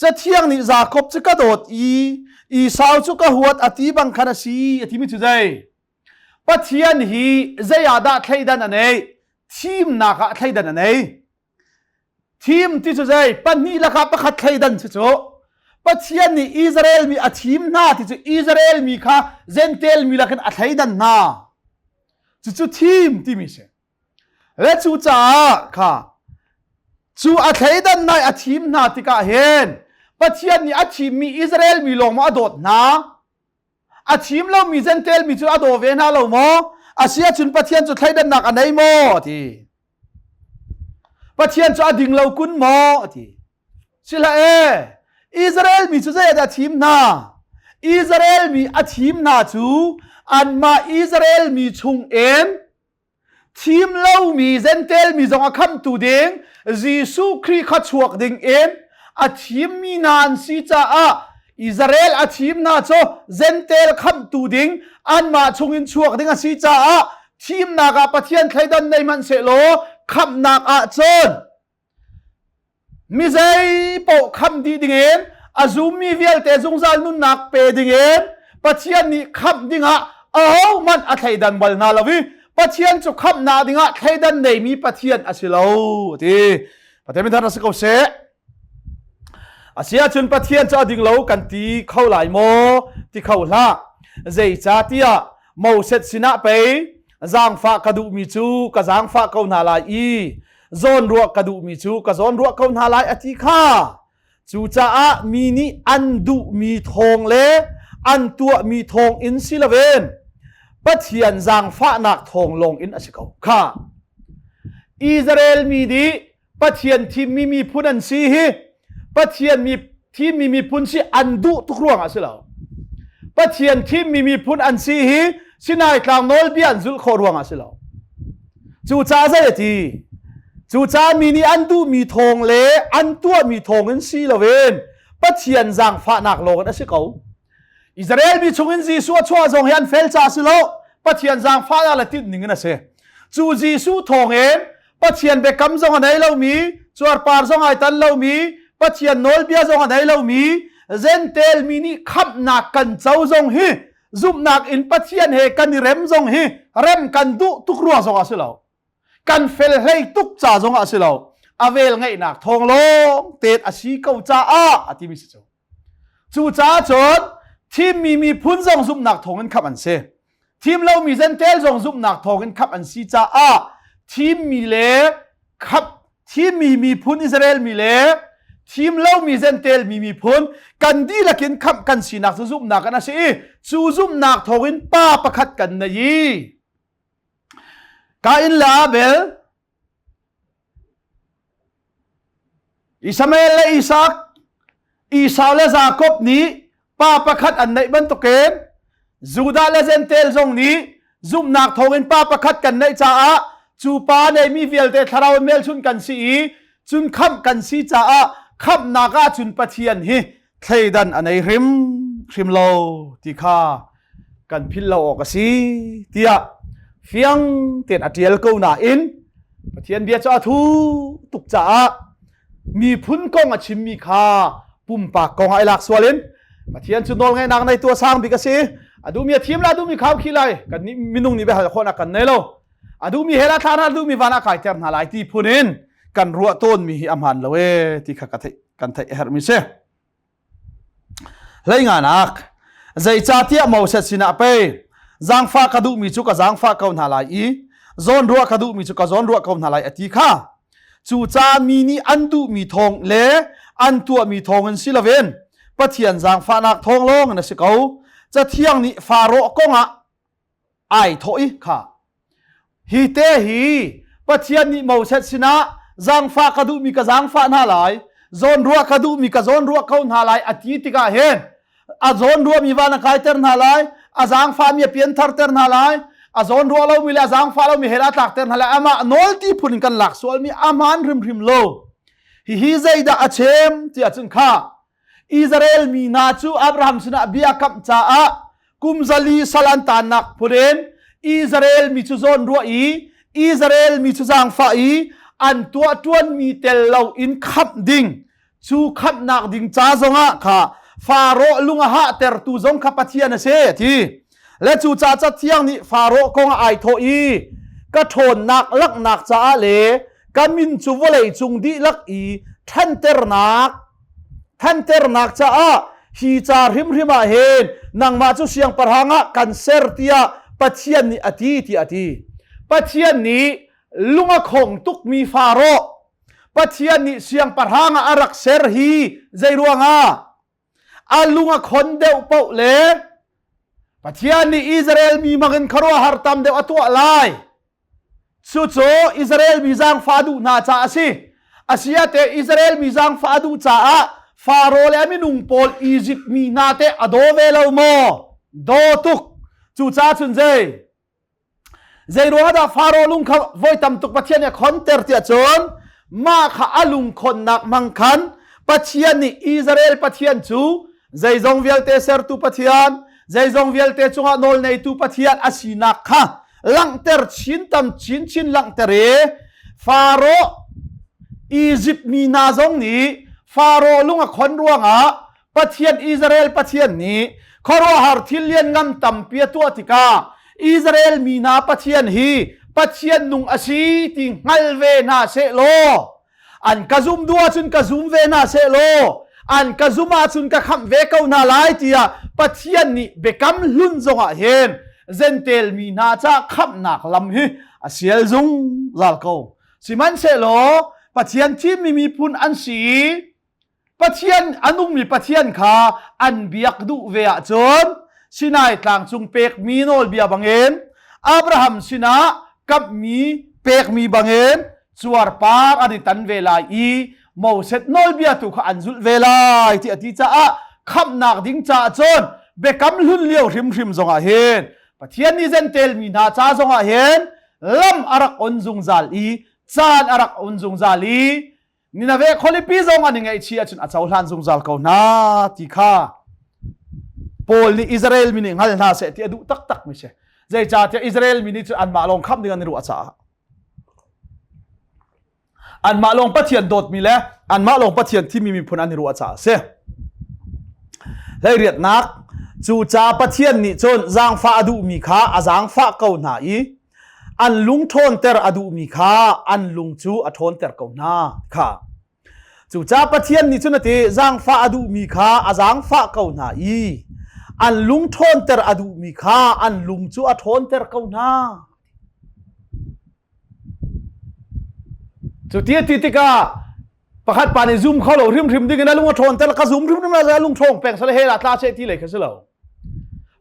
Cathiang nih Jakob cu ka dawt i Esau cu ka huat a ti bang khan a si a timi cu zei? Pathian hi zei ah dah thleidan a neih? Thimnak ah thleidan a nei. Thim ti cu zei? Pahnih lakah pakhat thleidan si cu. Pathian nih Israel mi a thim hna ti cu Israel mi kha Gentile mi lakin a thleidan hna. Cucu thim timi si. Le cucaah kha cu a thleidan nai a thim hna tikah hin Pathian nih a thimmi Israel mi lawng maw a dawt hna? A thim lomi Jentail mi cu a daw ve hna lo maw? Asiahcun Pathian cu thleidannak a nei maw? A ti. Pathian cu a ding lo kun maw? A ti. Sihlah e, Israel mi cu zei dah a thim hna? Israel mi a thim hna cu anmah Israel mi chung in Thim lomi Jentail mi zong a khamhtu ding Jesuh Khrih kha chuak ding in a thimmi hna an si caah Israel a thim hna cu Jentail khamhtu ding anmah chungin chuak ding a si caah thimnak ah Pathian thleidan nei hmanh sehlaw khamhnak ah cun Mi zei paoh khamh dih dingin a zummi vialte zungzal nunnak pe dingin Pathian nih khamh dingah ahohmanh a thleidan bal hna lo i Pathian cu khamhnak dingah thleidan neimi Pathian a si lo a ti. Pathian min thar si ko seh. Asiahcun Pathian cu a ding lo kan ti kho lai maw? Ti kho hlah. Zeicahtiah Moses sinah pei zaangfah ka duhmi cu ka zaangfah ko hna lai i Zawnruah ka duhmi cu ka zawnruah ko hna lai a ti kha. Cucaah mi nih an duhmi thawng le an tuahmi thawng in si loin Pathian zaangfahnak thawng lawng in a si ko kha. Israel mi nih Pathian thimmi miphun an si hi Pathian mi thimmi miphun si an duh tuk ruangah si lo. Pathian thimmi miphun an si hi Sinai tlang nawlbia an zulh khawh ruangah si lo. Cucaah zei a ti? Cucaah mi nih an duhmi thawng le an tuahmi thawng in si loin Pathian zaangfahnak lawng in a si ko. Israel mi chungin Jesuh a chuah zong hi an fel ca si lo. Pathian zaangfahnak le tinh ning in a si. Cu Jesuh thawngin Pathian biakam zong a nei lomi, cuarpar zong ai tan lomi, Pathian nawlbia zong a nei lomi, Jentail mi nih khamhnak kan co zong hi zumhnak in Pathian he kan i rem zong hi rem kan duh tuk ruang zong ah si lo. Kan fel hlei tuk ca zong ah si lo. A vel ngeihnak thawng lawng te a si ko caah a timi si cu. Cucaah cun thimmi miphun zong zumhnak thawng in khamh an si. Thim lomi Jentail zong zumhnak thawng in khamh an si caah thimmi le khamh thimmi miphun Israel mi le thim lomi Jentail mi miphun kan dihlak in khamh kan sinak cu zumhnak in a si i cu zumhnak thawng in pa pakhat kan nei i Kain le Abel Ismael le Isak, Esau le Jakob nih pa pakhat an neih bantukin Judah le Jentail zong nih zumhnak thawngin pa pakhat kan neih caah cu pa neihmi vialte thlarau in hmelchunh kan si i cun khamh kan si caah khamhnak ah cun Pathian hi thleidan a nei hrim hrim lo ti kha kan philh lo awk a si tiah fiang tein a ṭial ko nain Pathian bia cu a thu tuk caah miphun kong a chimmi kha pumpak kong ah i lak sual in Pathian cu nawlngeihnak nei tu a sang bik a si. A duhmi a thim la duhmi khau khi lai kan nih minung nih biahal khawhnak kan nei lo. A duhmi hell ah thla hna duhmi van ah kaiter hna lai ti phun in kan ruah tawnmi hi a hmaan lo ee ti kha ka theih kan theih a herhmi si. Hleinganak zeicahtiah Moses sinah pei zaangfah ka duhmi cu ka zaangfah ko hna lai i zawnruah ka duhmi cu ka zawnruah ko hna lai a ti kha. Cucaah mi nih an duhmi thawng le an tuahmi thawng in si loin Pathian zaangfahnak thawng lawng in a si ko. Cathiang nih Faraoh kongah ai thawh i kha hi te hi Pathian nih Moses sinah zaangfah ka duhmi ka zaangfah hna lai zawnruah ka duhmi ka zawnruah ko hna lai a ti tikah hin a zawnruahmi van a kaiter hna lai a zaangfahmi a piantharter hna lai a zawnruah lomi le a zaangfah lomi hell ah tlakter hna lai amah nawl ti phun in kan lak sualmi aman hrimhrim lo hihi zeidah a chem tiah cun kha Israel mi hna cu Abraham sinah bia kamh caah kum 400 sal an taannak phun in Israel mi cu zawn ruah i Israel mi cu zaangfah i an tuah ṭuanmi tel lo in khamh ding cu khamhnak ding ca zongah kha Faraoh lung a hahtertu zong kha Pathian a si a ti. Le cu ca Cathiang nih Faraoh kong ah ai thawh i ka ṭhawnnak langhnak caah le ka min cu vawlei cung dihlak i ṭhanternak thanternak caah hi ca hrimhrim ah hin nangmah cu siangpahrang ah kan ser tiah Pathian nih a ti tiah a ti. Pathian nih lung a khong tukmi Faraoh Pathian nih siangpahrang ah a rak ser hi zei ruangah a lung a khon deuh paoh le Pathian nih Israel mi hmangin khuaruahhar tam deuh a tuah lai. Cucu Israel mi zaangfah duh hna caah a si. Asiate Israel mi zaangfah a duh caah Faro le a minung pawl Izipt mi hna teh a daw ve lo maw? Daw tuk. Cucaah cun zei? Zei ruangah dah Faro lung kha voi tam tuk Pathian nih a khonter tiah cun mah kha a lungkhonnak hmang khan Pathian nih Israel Pathian cu zeizong vialte sertu Pathian, zeizong vialte cungah nawl neitu Pathian a sinak kha langhter chin tam chinchin langhter i Faro Izipt mi hna zong nih Faro lung a khon ruangah Pathian Israel Pathian nih khuaruahhar thil lianngan tampi a tuah tikah Israel mi hna Pathian hi Pathian nung a si ti hngal ve hna seh law an ka zum duh ahcun ka zum ve hna seh law an ka zum ahcun ka khamh ve ko hna lai tiah Pathian nih biakam hlun zongah hin Jentail mi hna ca khamhnak lam hi a sial zungzal ko. Sihmanhsehlaw Pathian thimmi miphun an si i Pathian a nungmi Pathian kha an biak duh ve ahcun Sinai tlang cung pekmi nawlbia bangin Abraham sinah kamhmi pekmi bangin cuarpar an i tan ve lai i Moses nawlbia tu kha an zulh ve lai ti a ti caah khamhnak ding caah cun biakam hlun lio hrimhrim zongah hin Pathian nih Jentail mi hna ca zongah hin lam a rak on zungzal i caan a rak on zungzal i Nineveh khualipi zong an i ngaihchih ahcun a cohlan zungzal ko hna ti kha Paul nih Israel mi nih hngal hna seh ti a duh taktak mi si. Zeicahtiah Israel mi nih cun anmah lawng khamh ding an i ruah caah anmah lawng Pathian dawtmi le anmah lawng Pathian thimi miphun an i ruah caah a si. Hleiriatnak cu ca Pathian nih cun zaangfah a duhmi kha a zaangfah ko hna i an lung ṭhawnter a duhmi kha an lung cu a ṭhawnter ko hna kha. Cucaah Pathian nih cun a ti, zaangfah a duhmi kha a zaangfah ko hna i an lung ṭhawnter a duhmi kha an lung cu a ṭhawnter ko hna. Cu ti a ti tikah pakhat pa nih zum kho lo hrimhrim ding in a lung a ṭhawnter ka zum hrimhrim la lung ṭhawng peng sale hell ah tla seh ti lei kha si lo.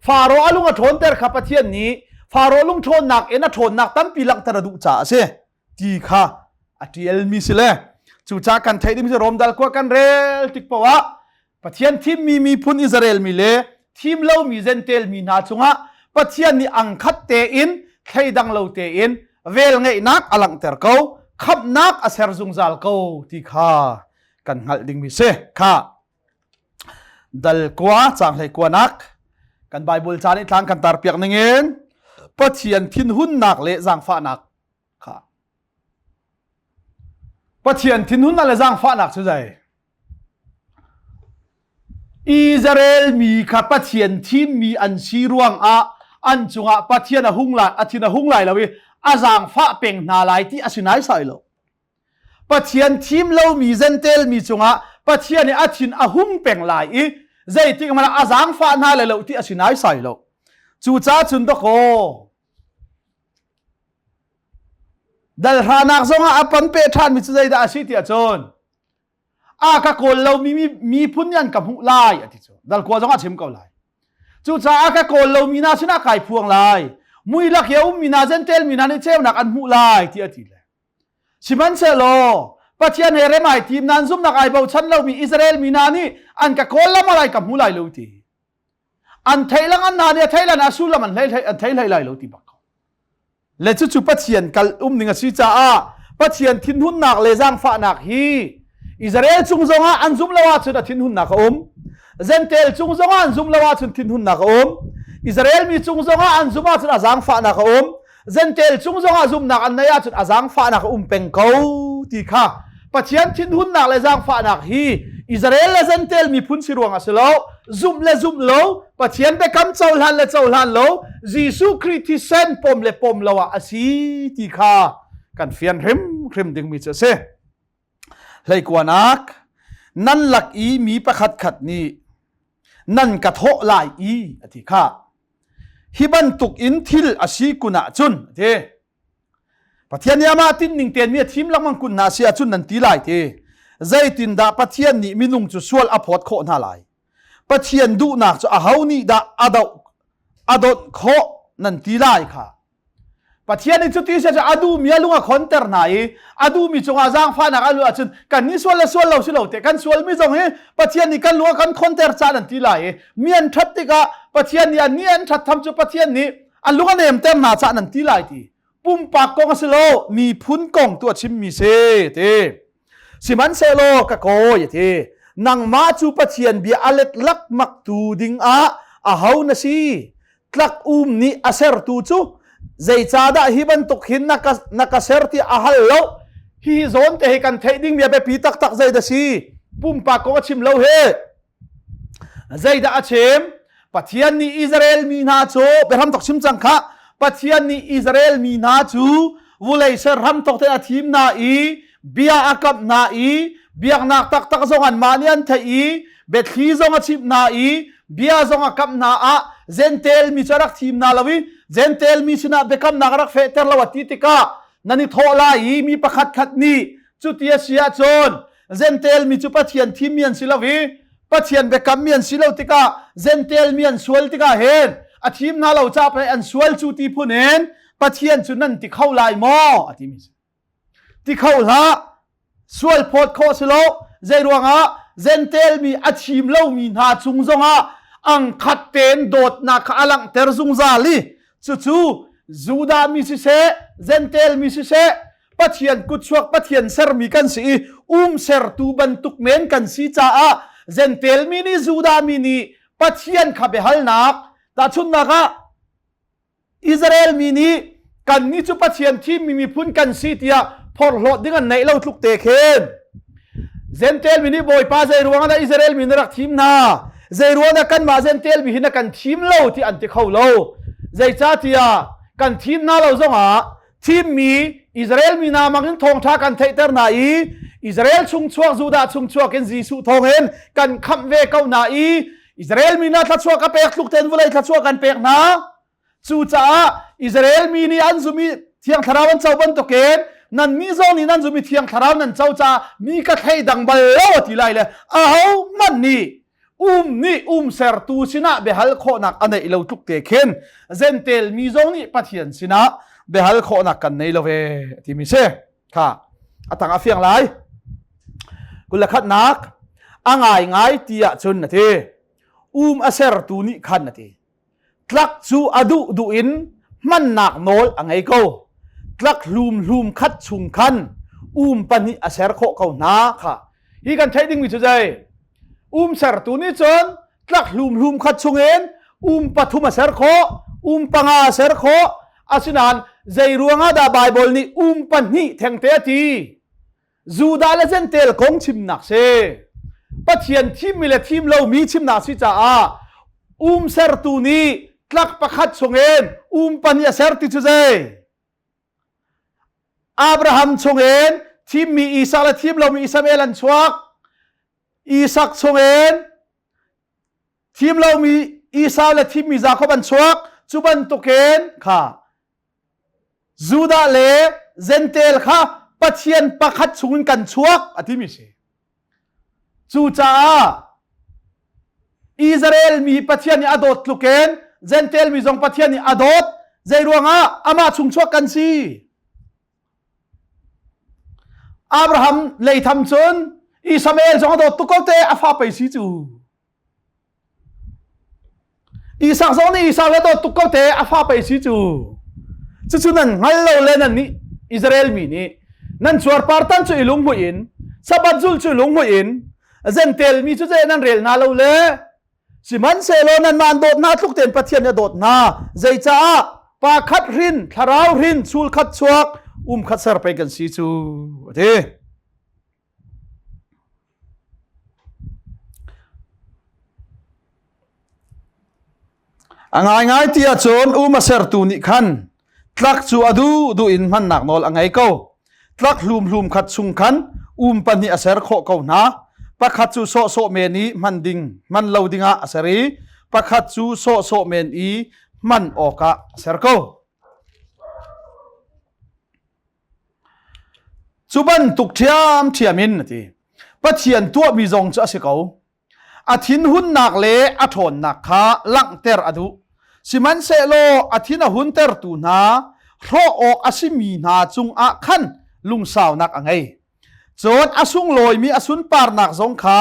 Faro a lung a ṭhawnter kha Pathian nih Faro lung ṭhawnnak in a ṭhawnnak tampi langhter a duh caah a si. Ti kha a ṭialmi si le cucaah kan theih ding cu Rom dal kua kan rel tik paoh ah Pathian thimmi miphun Israel mi le thim lomi Jentail mi hna cungah Pathian nih angkhat tein thleidang lo tein velngeihnak a langhter ko khamhnak a ser zungzal ko ti kha kan hngalh dingmi si kha dal kua caang hlei kuanak kan Bible ca nih tlang kan tarpiak ningin Pathian thinhunnak le zaangfahnak kha Pathian thinhunnak le zaangfahnak cu zei Israel mi kha Pathian thimmi an si ruangah an cungah Pathian a hung lai a thin a hung lai lo i a zaangfah peng hna lai ti a si naisai lo. Pathian thim lomi Jentail mi cungah Pathian i a thin a hung peng lai i zeitik hmanh ah a zaangfah hna lai lo ti a si naisai lo. Cucaah cun dakaw Dalhranak zongah a pan pe ṭhanmi cu zeidah a si tiah cun a ka kawl lomi miphun nih an ka hmuh lai a ti cu dalkua zong a chim ko lai. Cucaah a ka kawl lomi hna sinah kai phuang lai. Mui lak i a ummi hna Jentail mi hna nih ceunak an hmuh lai ti a ti le. Sihmanhsehlaw Pathian he rem ai tim nan zumhnak ai bochan lomi Israel mi hna nih an ka kawl lam lai ka hmu lai lo ti. An theih lang an hna nih a theih lan a sullam an hlei an thei hlei lai lo ti bak ko. Le cucu Pathian kal um ning a si caah Pathian thinhunnak le zaangfahnak hi Israel cung zongah an zum lo ahcun a thinhunnak a um. Jentail cung zongah an zum lo ahcun thinhunnak a um. Israel mi cung zongah an zum ahcun a zaangfahnak a um. Jentail cung zongah zumhnak an neih ahcun a zaangfahnak a um peng ko ti kha Pathian thinhunnak le zaangfahnak hi Israel le Jentail miphun si ruang a si lo zumh le zumh lo Pathian biakam cohlan le cohlan lo Jesuh Khrih thisen pom le pom lo ah a si ti kha kan fian hrimhrim dingmi cu a si. Hleikuanak nan lak i mi pakhat khat nih nan ka thawh lai i a ti kha hi bantuk in thil a si kun ahcun a ti Pathian nih amah tinning tein mi a thim lengmang kun hna si ahcun nan ti lai ti zeitindah Pathian nih minung cu sual a phawt khawh hna lai Pathian duhnak cu aho nih dah a doh a donh khawh nan ti lai kha Pathian nih cuti si a duhmi a lung a khonter hna i a duhmi cungah zaangfahnak a luh ahcun kan nih sual le sual lo si lo te kan sualmi zong hi Pathian nih kan lung a kan khonter caan an ti lai i mi an ṭhat tikah Pathian nih an nih an ṭhat tham cu Pathian nih an lung a nemter hna caan an ti lai ti pumpak kong a si lo miphun kong tu a chimmi si ti sihmanhsehlaw ka kawi ti nangmah cu Pathian bia a let lakmak tu dingah aho na si tlak um nih a sertu cu zeicahdah hi bantuk hin na ka, na ka ser ti a hal lo hi zawn te hi kan theih ding mi a biapi taktak zeidah si pumpak kong a chim lo he zeidah a chim Pathian nih Israel mi hna cu biahram tok chim cang kha Pathian nih Israel mi hna cu vulei ser ram tok te a thim hna i bia a kamh hna i biaknak taktak zong anmah nih an theih i biathli zong a chimh hna i bia zong a kamh hna ah Jentail mi cu a rak thim hna lo i Jentail mi sinah biakamnak a rak fehter lo a ti tikah. Nan i thawh lai i mi pakhat khat nih cuti a si ahcun Jentail mi cu Pathian thimmi an si lo i Pathian biakammi an si lo tikah Jentail mi an sual tikah hin a thim hna lo ca pei an sual cu ti phun in Pathian cu nan ti kho lai maw a timi si. Ti kho hlah sual phawt khawh si lo zei ruangah Jentail mi a thim lomi hna cung zongah ang khat tein dawtnak kha a langhter zungzal i cucu Judah mi siseh Jentail mi siseh Pathian kutchuak Pathian sermi kan si i um sertu bantuk men kan si caah Jentail mi nih Judah mi nih Pathian kha biahalnak tahchunhnak ah Israel mi nih kannih cu Pathian thimmi miphun kan si tiah phorhlawt ding an neih lo tluk te khin Jentail mi nih Bawipa zei ruang ah dah Israel mi na rak thim hna zei ruang dah kanmah Jentail mi hi na kan thim lo ti an ti kho lo zeicahtiah kan thim hna lo zongah thimmi Israel mi hna mangin thawngṭha kan theihter hna i Israel chung chuak Judah chung chuak in Jesuh thawngin kan khamh ve ko hna i Israel mi hna thluachuah ka pek tluk tein vawlei thluachuah kan pek hna. Cucaah Israel mi nih an zum i Thiang Thlarau an co bantukin nannih zong nih nan zum i Thiang Thlarau nan co caah mi ka thleidang bal lo a ti lai le ahohmanh nih um nih um sertu sinah biahal khawhnak a neih lo tluk te khin Jentail mi zong nih Pathian sinah biahal khawhnak kan nei lo ve timi si kha a tang a fiang lai 21nak a ngai ngai ti ah cun a ti um a sertu nih khan a ti tlak cu a duh duh in hmannak nawl a ngei ko tlak hlum hlum khat chung khan um pahnih a ser khawh ko hna kha hi kan theih dingmi cu zei um sertu nih cun tlak hlum hlum khat chungin um pathum a ser khawh um panga a ser khawh asinain zei ruangah dah Baibal nih um pahnih thengte a ti Judah le Jentail kong chimnak si. Pathian thimmi le thim lomi chimnak si caah um sertu nih tlak pakhat chungin um pahnih a ser ti cu zei? Abraham chungin thimmi Isak le thim lomi Ismael an chuak. Isak chungin thim lomi Esau le thimmi Jakob an chuak. Cu bantukin kha Judah le Jentail kha Pathian pakhat chungin kan chuak a timi si. Cucaah Israel mi Pathian nih a dawt tlukin Jentail mi zong Pathian nih a dawt. Zei ruangah amah chung chuak kan si. Abraham leitham cun Ismael zong a dawt tuk ko te a fa pei si cu. Isak zong nih Isak le dawt tuk ko te a fa pei si cu. Cucu nan hngal lo le nan nih Israel mi nih nan cuarpar tan cu i lunghmuih in Sabbath zul cu i lunghmuih in Jentail mi cu zei nan rel hna lo le sihmanhsehlaw nanmah an dawt hna tluk tein Pathian nih a dawt hna. Zeicaah pa khat hrin thlarau hrin chul khat chuak um khat ser pei kan si cu a ti. A ngaingai ti ahcun um a sertu nih khan tlak cu a duhduh in hmannak nawl a ngei ko. Tlak hlumhlum khat chung khan um pahnih a ser khawh ko hna. Pakhat cu sawhsawh men i hman ding, hman lo dingah a ser i pakhat cu sawhsawh men i hman awkah a ser ko. Cu bantuk ṭhiamṭhiam in a ti. Pathian tuahmi zong cu a si ko. A thinhunnak le a ṭhawnnak kha langhter a duh. Sihmanhsehlaw a thin a huntertu hna hrawh awk a simi hna cungah khan lungsaunak a ngei. Cun a sunglawimi a sunparnak zong kha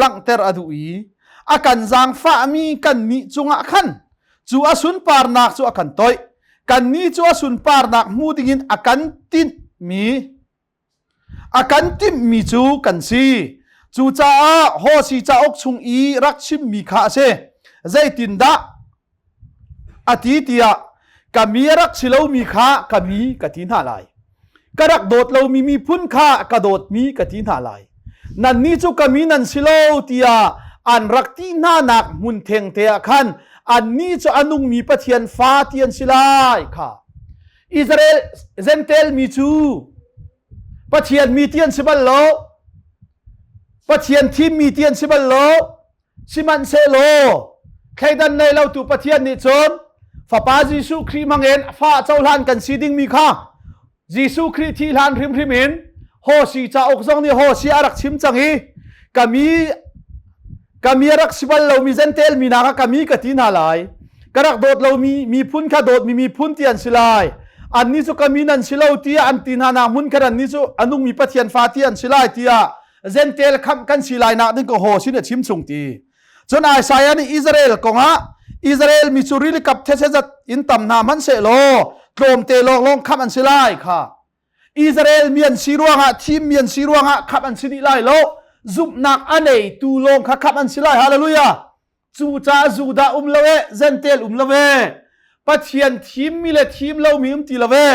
langhter a duh i a kan zaangfahmi kannih cungah khan cu a sunparnak cu a kan toih. Kannih cu a sunparnak hmu dingin a kan tinhmi a kan timhmi cu kan si. Cucaah Hosea cauk chung i rak chimmi kha a si. Zeitindah a ti tiah ka mi a rak si lomi kha ka mi ka ti hna lai. Ka rak dawt lomi miphun kha ka dawtmi ka ti hna lai. Nannih cu ka mi nan si lo tiah an rak ti hna nak hmun thengte ah khan annih cu a nungmi Pathian fa ti an si lai kha. Israel Jentail mi cu Pathian mi ti an si bal lo. Pathian thimmi ti an si bal lo. Sihmanhsehlaw thleidan nei lo tu Pathian nih cun Fapa Jesuh Khrih hmangin fa cohlan kan si dingmi kha. Jesuh Khrih thi hlan hrimhrim in Hosi cauk zong nih Hosi a rak chim cang i kami kami a rak si bal lomi Jentail mi hna kha kami ka ti hna lai. Ka rak dawt lomi miphun kha dawtmi miphun ti an si lai. Annih cu kami nan si lo tiah an ti hna nak hmun khan annih cu a nungmi Pathian fa ti an si lai tiah Jentail khamh kan si lai nak ding ka Hosi nih a chim chung ti. Cun Isaiah nih Israel kongah Israel mi cu rili kap thetse zat in tam hna hmanhsehlaw tlawmte lawnglawng khamh an si lai kha. Israel mi an si ruangah thim mi an si ruangah khamh an si dih lai lo. Zumhnak a neitu lawng kha khamh an si lai. Hallelujah. Cucaah Judah um lo e, Jentail um lo e, Pathian thimmi le thim lomi um ti lo e,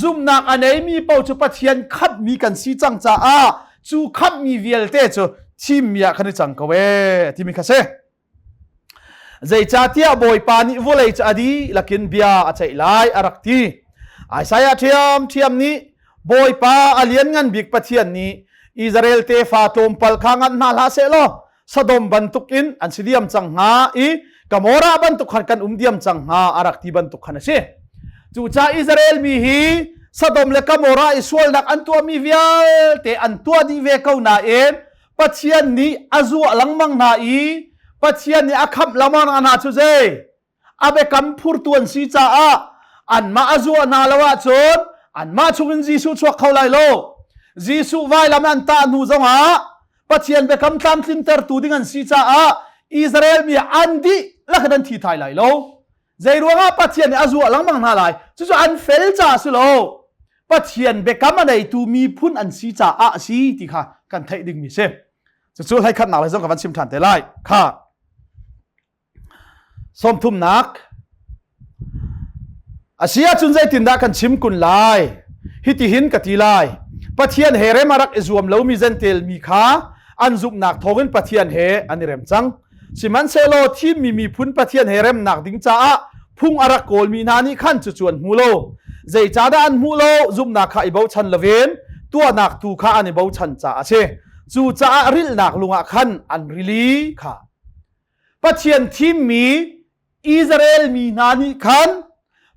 zumhnak a neimi paoh cu Pathian khamhmi kan si cang caah cu khamhmi vialte cu thimmi ah kan i cang ko e timi kha si. Zeicahtiah Bawipa nih vawlei cu a dihlak in bia a ceih lai a rak ti. Isaiah ṭhiamṭhiam nih Bawipa a lianngan bik Pathian nih Israel tefa tlawmpal kha ngan hna hlah seh law Sodom bantuk in an si diam cang hnga i Gomorrah bantuk khan kan um diam cang hnga a rak ti bantuk khan a si. Cucaah Israel mi hi Sodom le Gomorrah i sualnak an tuahmi vialte an tuah dih ve ko nain Pathian nih a zuah lengmang hna i Pathian nih a khamh lengmang hna cu zei? A biakam phurtu an si caah anmah a zuah hna lo ahcun anmah chungin Jesuh chuak kho lai lo. Jesuh vailam an tah hnu zongah Pathian biakam tlamtlintertu ding an si caah Israel mi an dihlak in an thi thai lai lo. Zei ruangah Pathian nih a zuah lengmang hna lai? Cucu an fel caah si lo. Pathian biakam a neitu miphun an si caah a si ti kha kan theih dingmi si. Cucu hleikhatnak lei zong ka van chim ṭhan te lai. Kha. Sawmthumnak a si ahcun zeitindah kan chim kun lai? Hitihin ka ti lai. Pathian he rem a rak i zuam lomi Jentail mi kha an zumhnak thawngin Pathian he an i rem cang. Sihmanhsehlaw thimmi miphun Pathian he remnak ding caah phung a rak kawlmi hna nih khan cucu an hmu lo. Zeicahdah an hmuh lo? Zumhnak kha i bochan loin tuahnak tu kha an i bochan caah a si. Cucaah rilhnak lung ah khan an rili kha. Pathian thimmi Israel mi hna nih khan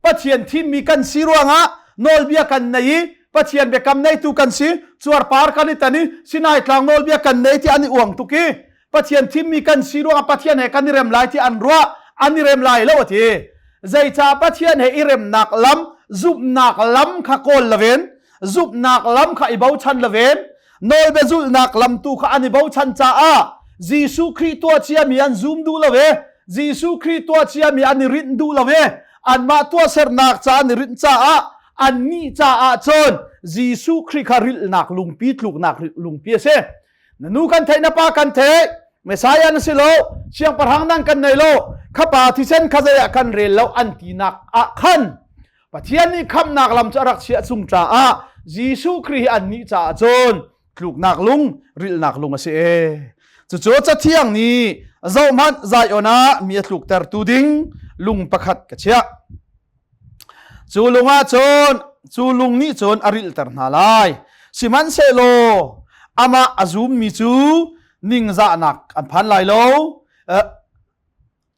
Pathian thimmi kan si ruangah nawlbia kan nei i Pathian biakam neitu kan si cuarpar kan i tan i Sinai tlang nawlbia kan nei ti an i uang tuk i Pathian thimmi kan si ruangah Pathian he kan i rem lai ti an ruah an i rem lai lo a ti zeicah Pathian he i remnak lam zumhnak lam kha kawl loin zumhnak lam kha i bochan loin nawlbia zulhnak lam tu kha an i bochan caah Jesuh Khrih tuah ciami an zum duh lo i Jesuh Khrih tuah ciami an i rinh duh lo i anmah tuahsernak ca an i rinh caah annih caah cun Jesuh Khrih kha rilhnak lungpi tluknak lungpi a si. Na nu kan theih na pa kan theih Messiah na si lo siangpahrang nang kan nei lo khapa thisen kha zei ah kan rel lo an tinak ah khan Pathian nih khamhnak lam cu a rak chiah chung caah Jesuh Khrih hi annih caah cun tluknak lung rilhnak lung a si e. Cucu Cathiang nih zohhmanh Zion ah mi a tluktertu ding lung pakhat ka chiah. Cu lung ah cun cu lung nih cun a rilhter hna lai. Sihmanhsehlaw amah a zummi cu ningzahnak an phan lai lo.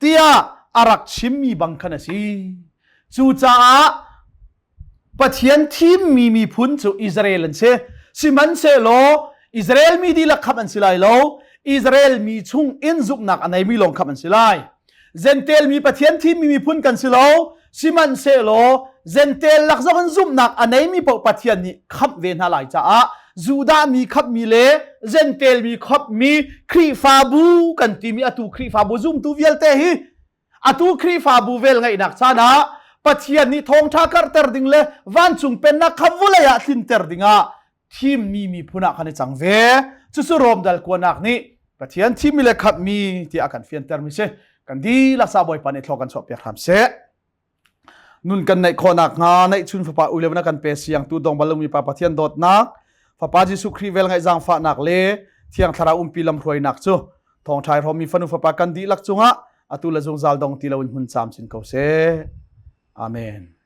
Tiah a rak chimmi bang khan a si. Cucaah Pathian thimmi miphun cu Israel an si. Sihmanhsehlaw Israel mi dihlak khamh an si lai lo. Israel mi chung in zumhnak a neimi lawng khamh an si lai. Jentail mi Pathian thimmi miphun kan si lo. Sihmanhsehlaw Jentail lak zong in zumhnak a neimi paoh Pathian nih khamh ve hna lai caah Judah mi khamhmi le Jentail mi khamhmi Khrihfabu kan timi atu Khrihfabu zumtu vialte hi atu Khrihfabu vel ngeihnak caan ah Pathian nih thawngṭha karhter ding le vancung pennak kha vawlei ah tlinter dingah thimmi miphun ah kan i cang ve. Cucu Rom dal kuanak nih Pathian thimmi le khamhmi tiah a kan fiantermi si. Kan dihlak sa Bawipa nih thlaw kan chuahpiak hram seh. Nun kan neih khawh nakhnga neihchun Fapa ule na kan pe siangtu dong bal lomi Pa Pathian dawtnak, Fapa Jesuh Khrih vel ngaih zaangfahnak le Thiang Thlarau umpi lamhruainak cu thawngṭha i hrawmmi fanu fapa kan dihlak cungah atu le zungzal dong ti loin hmun camcin ko seh. Amen.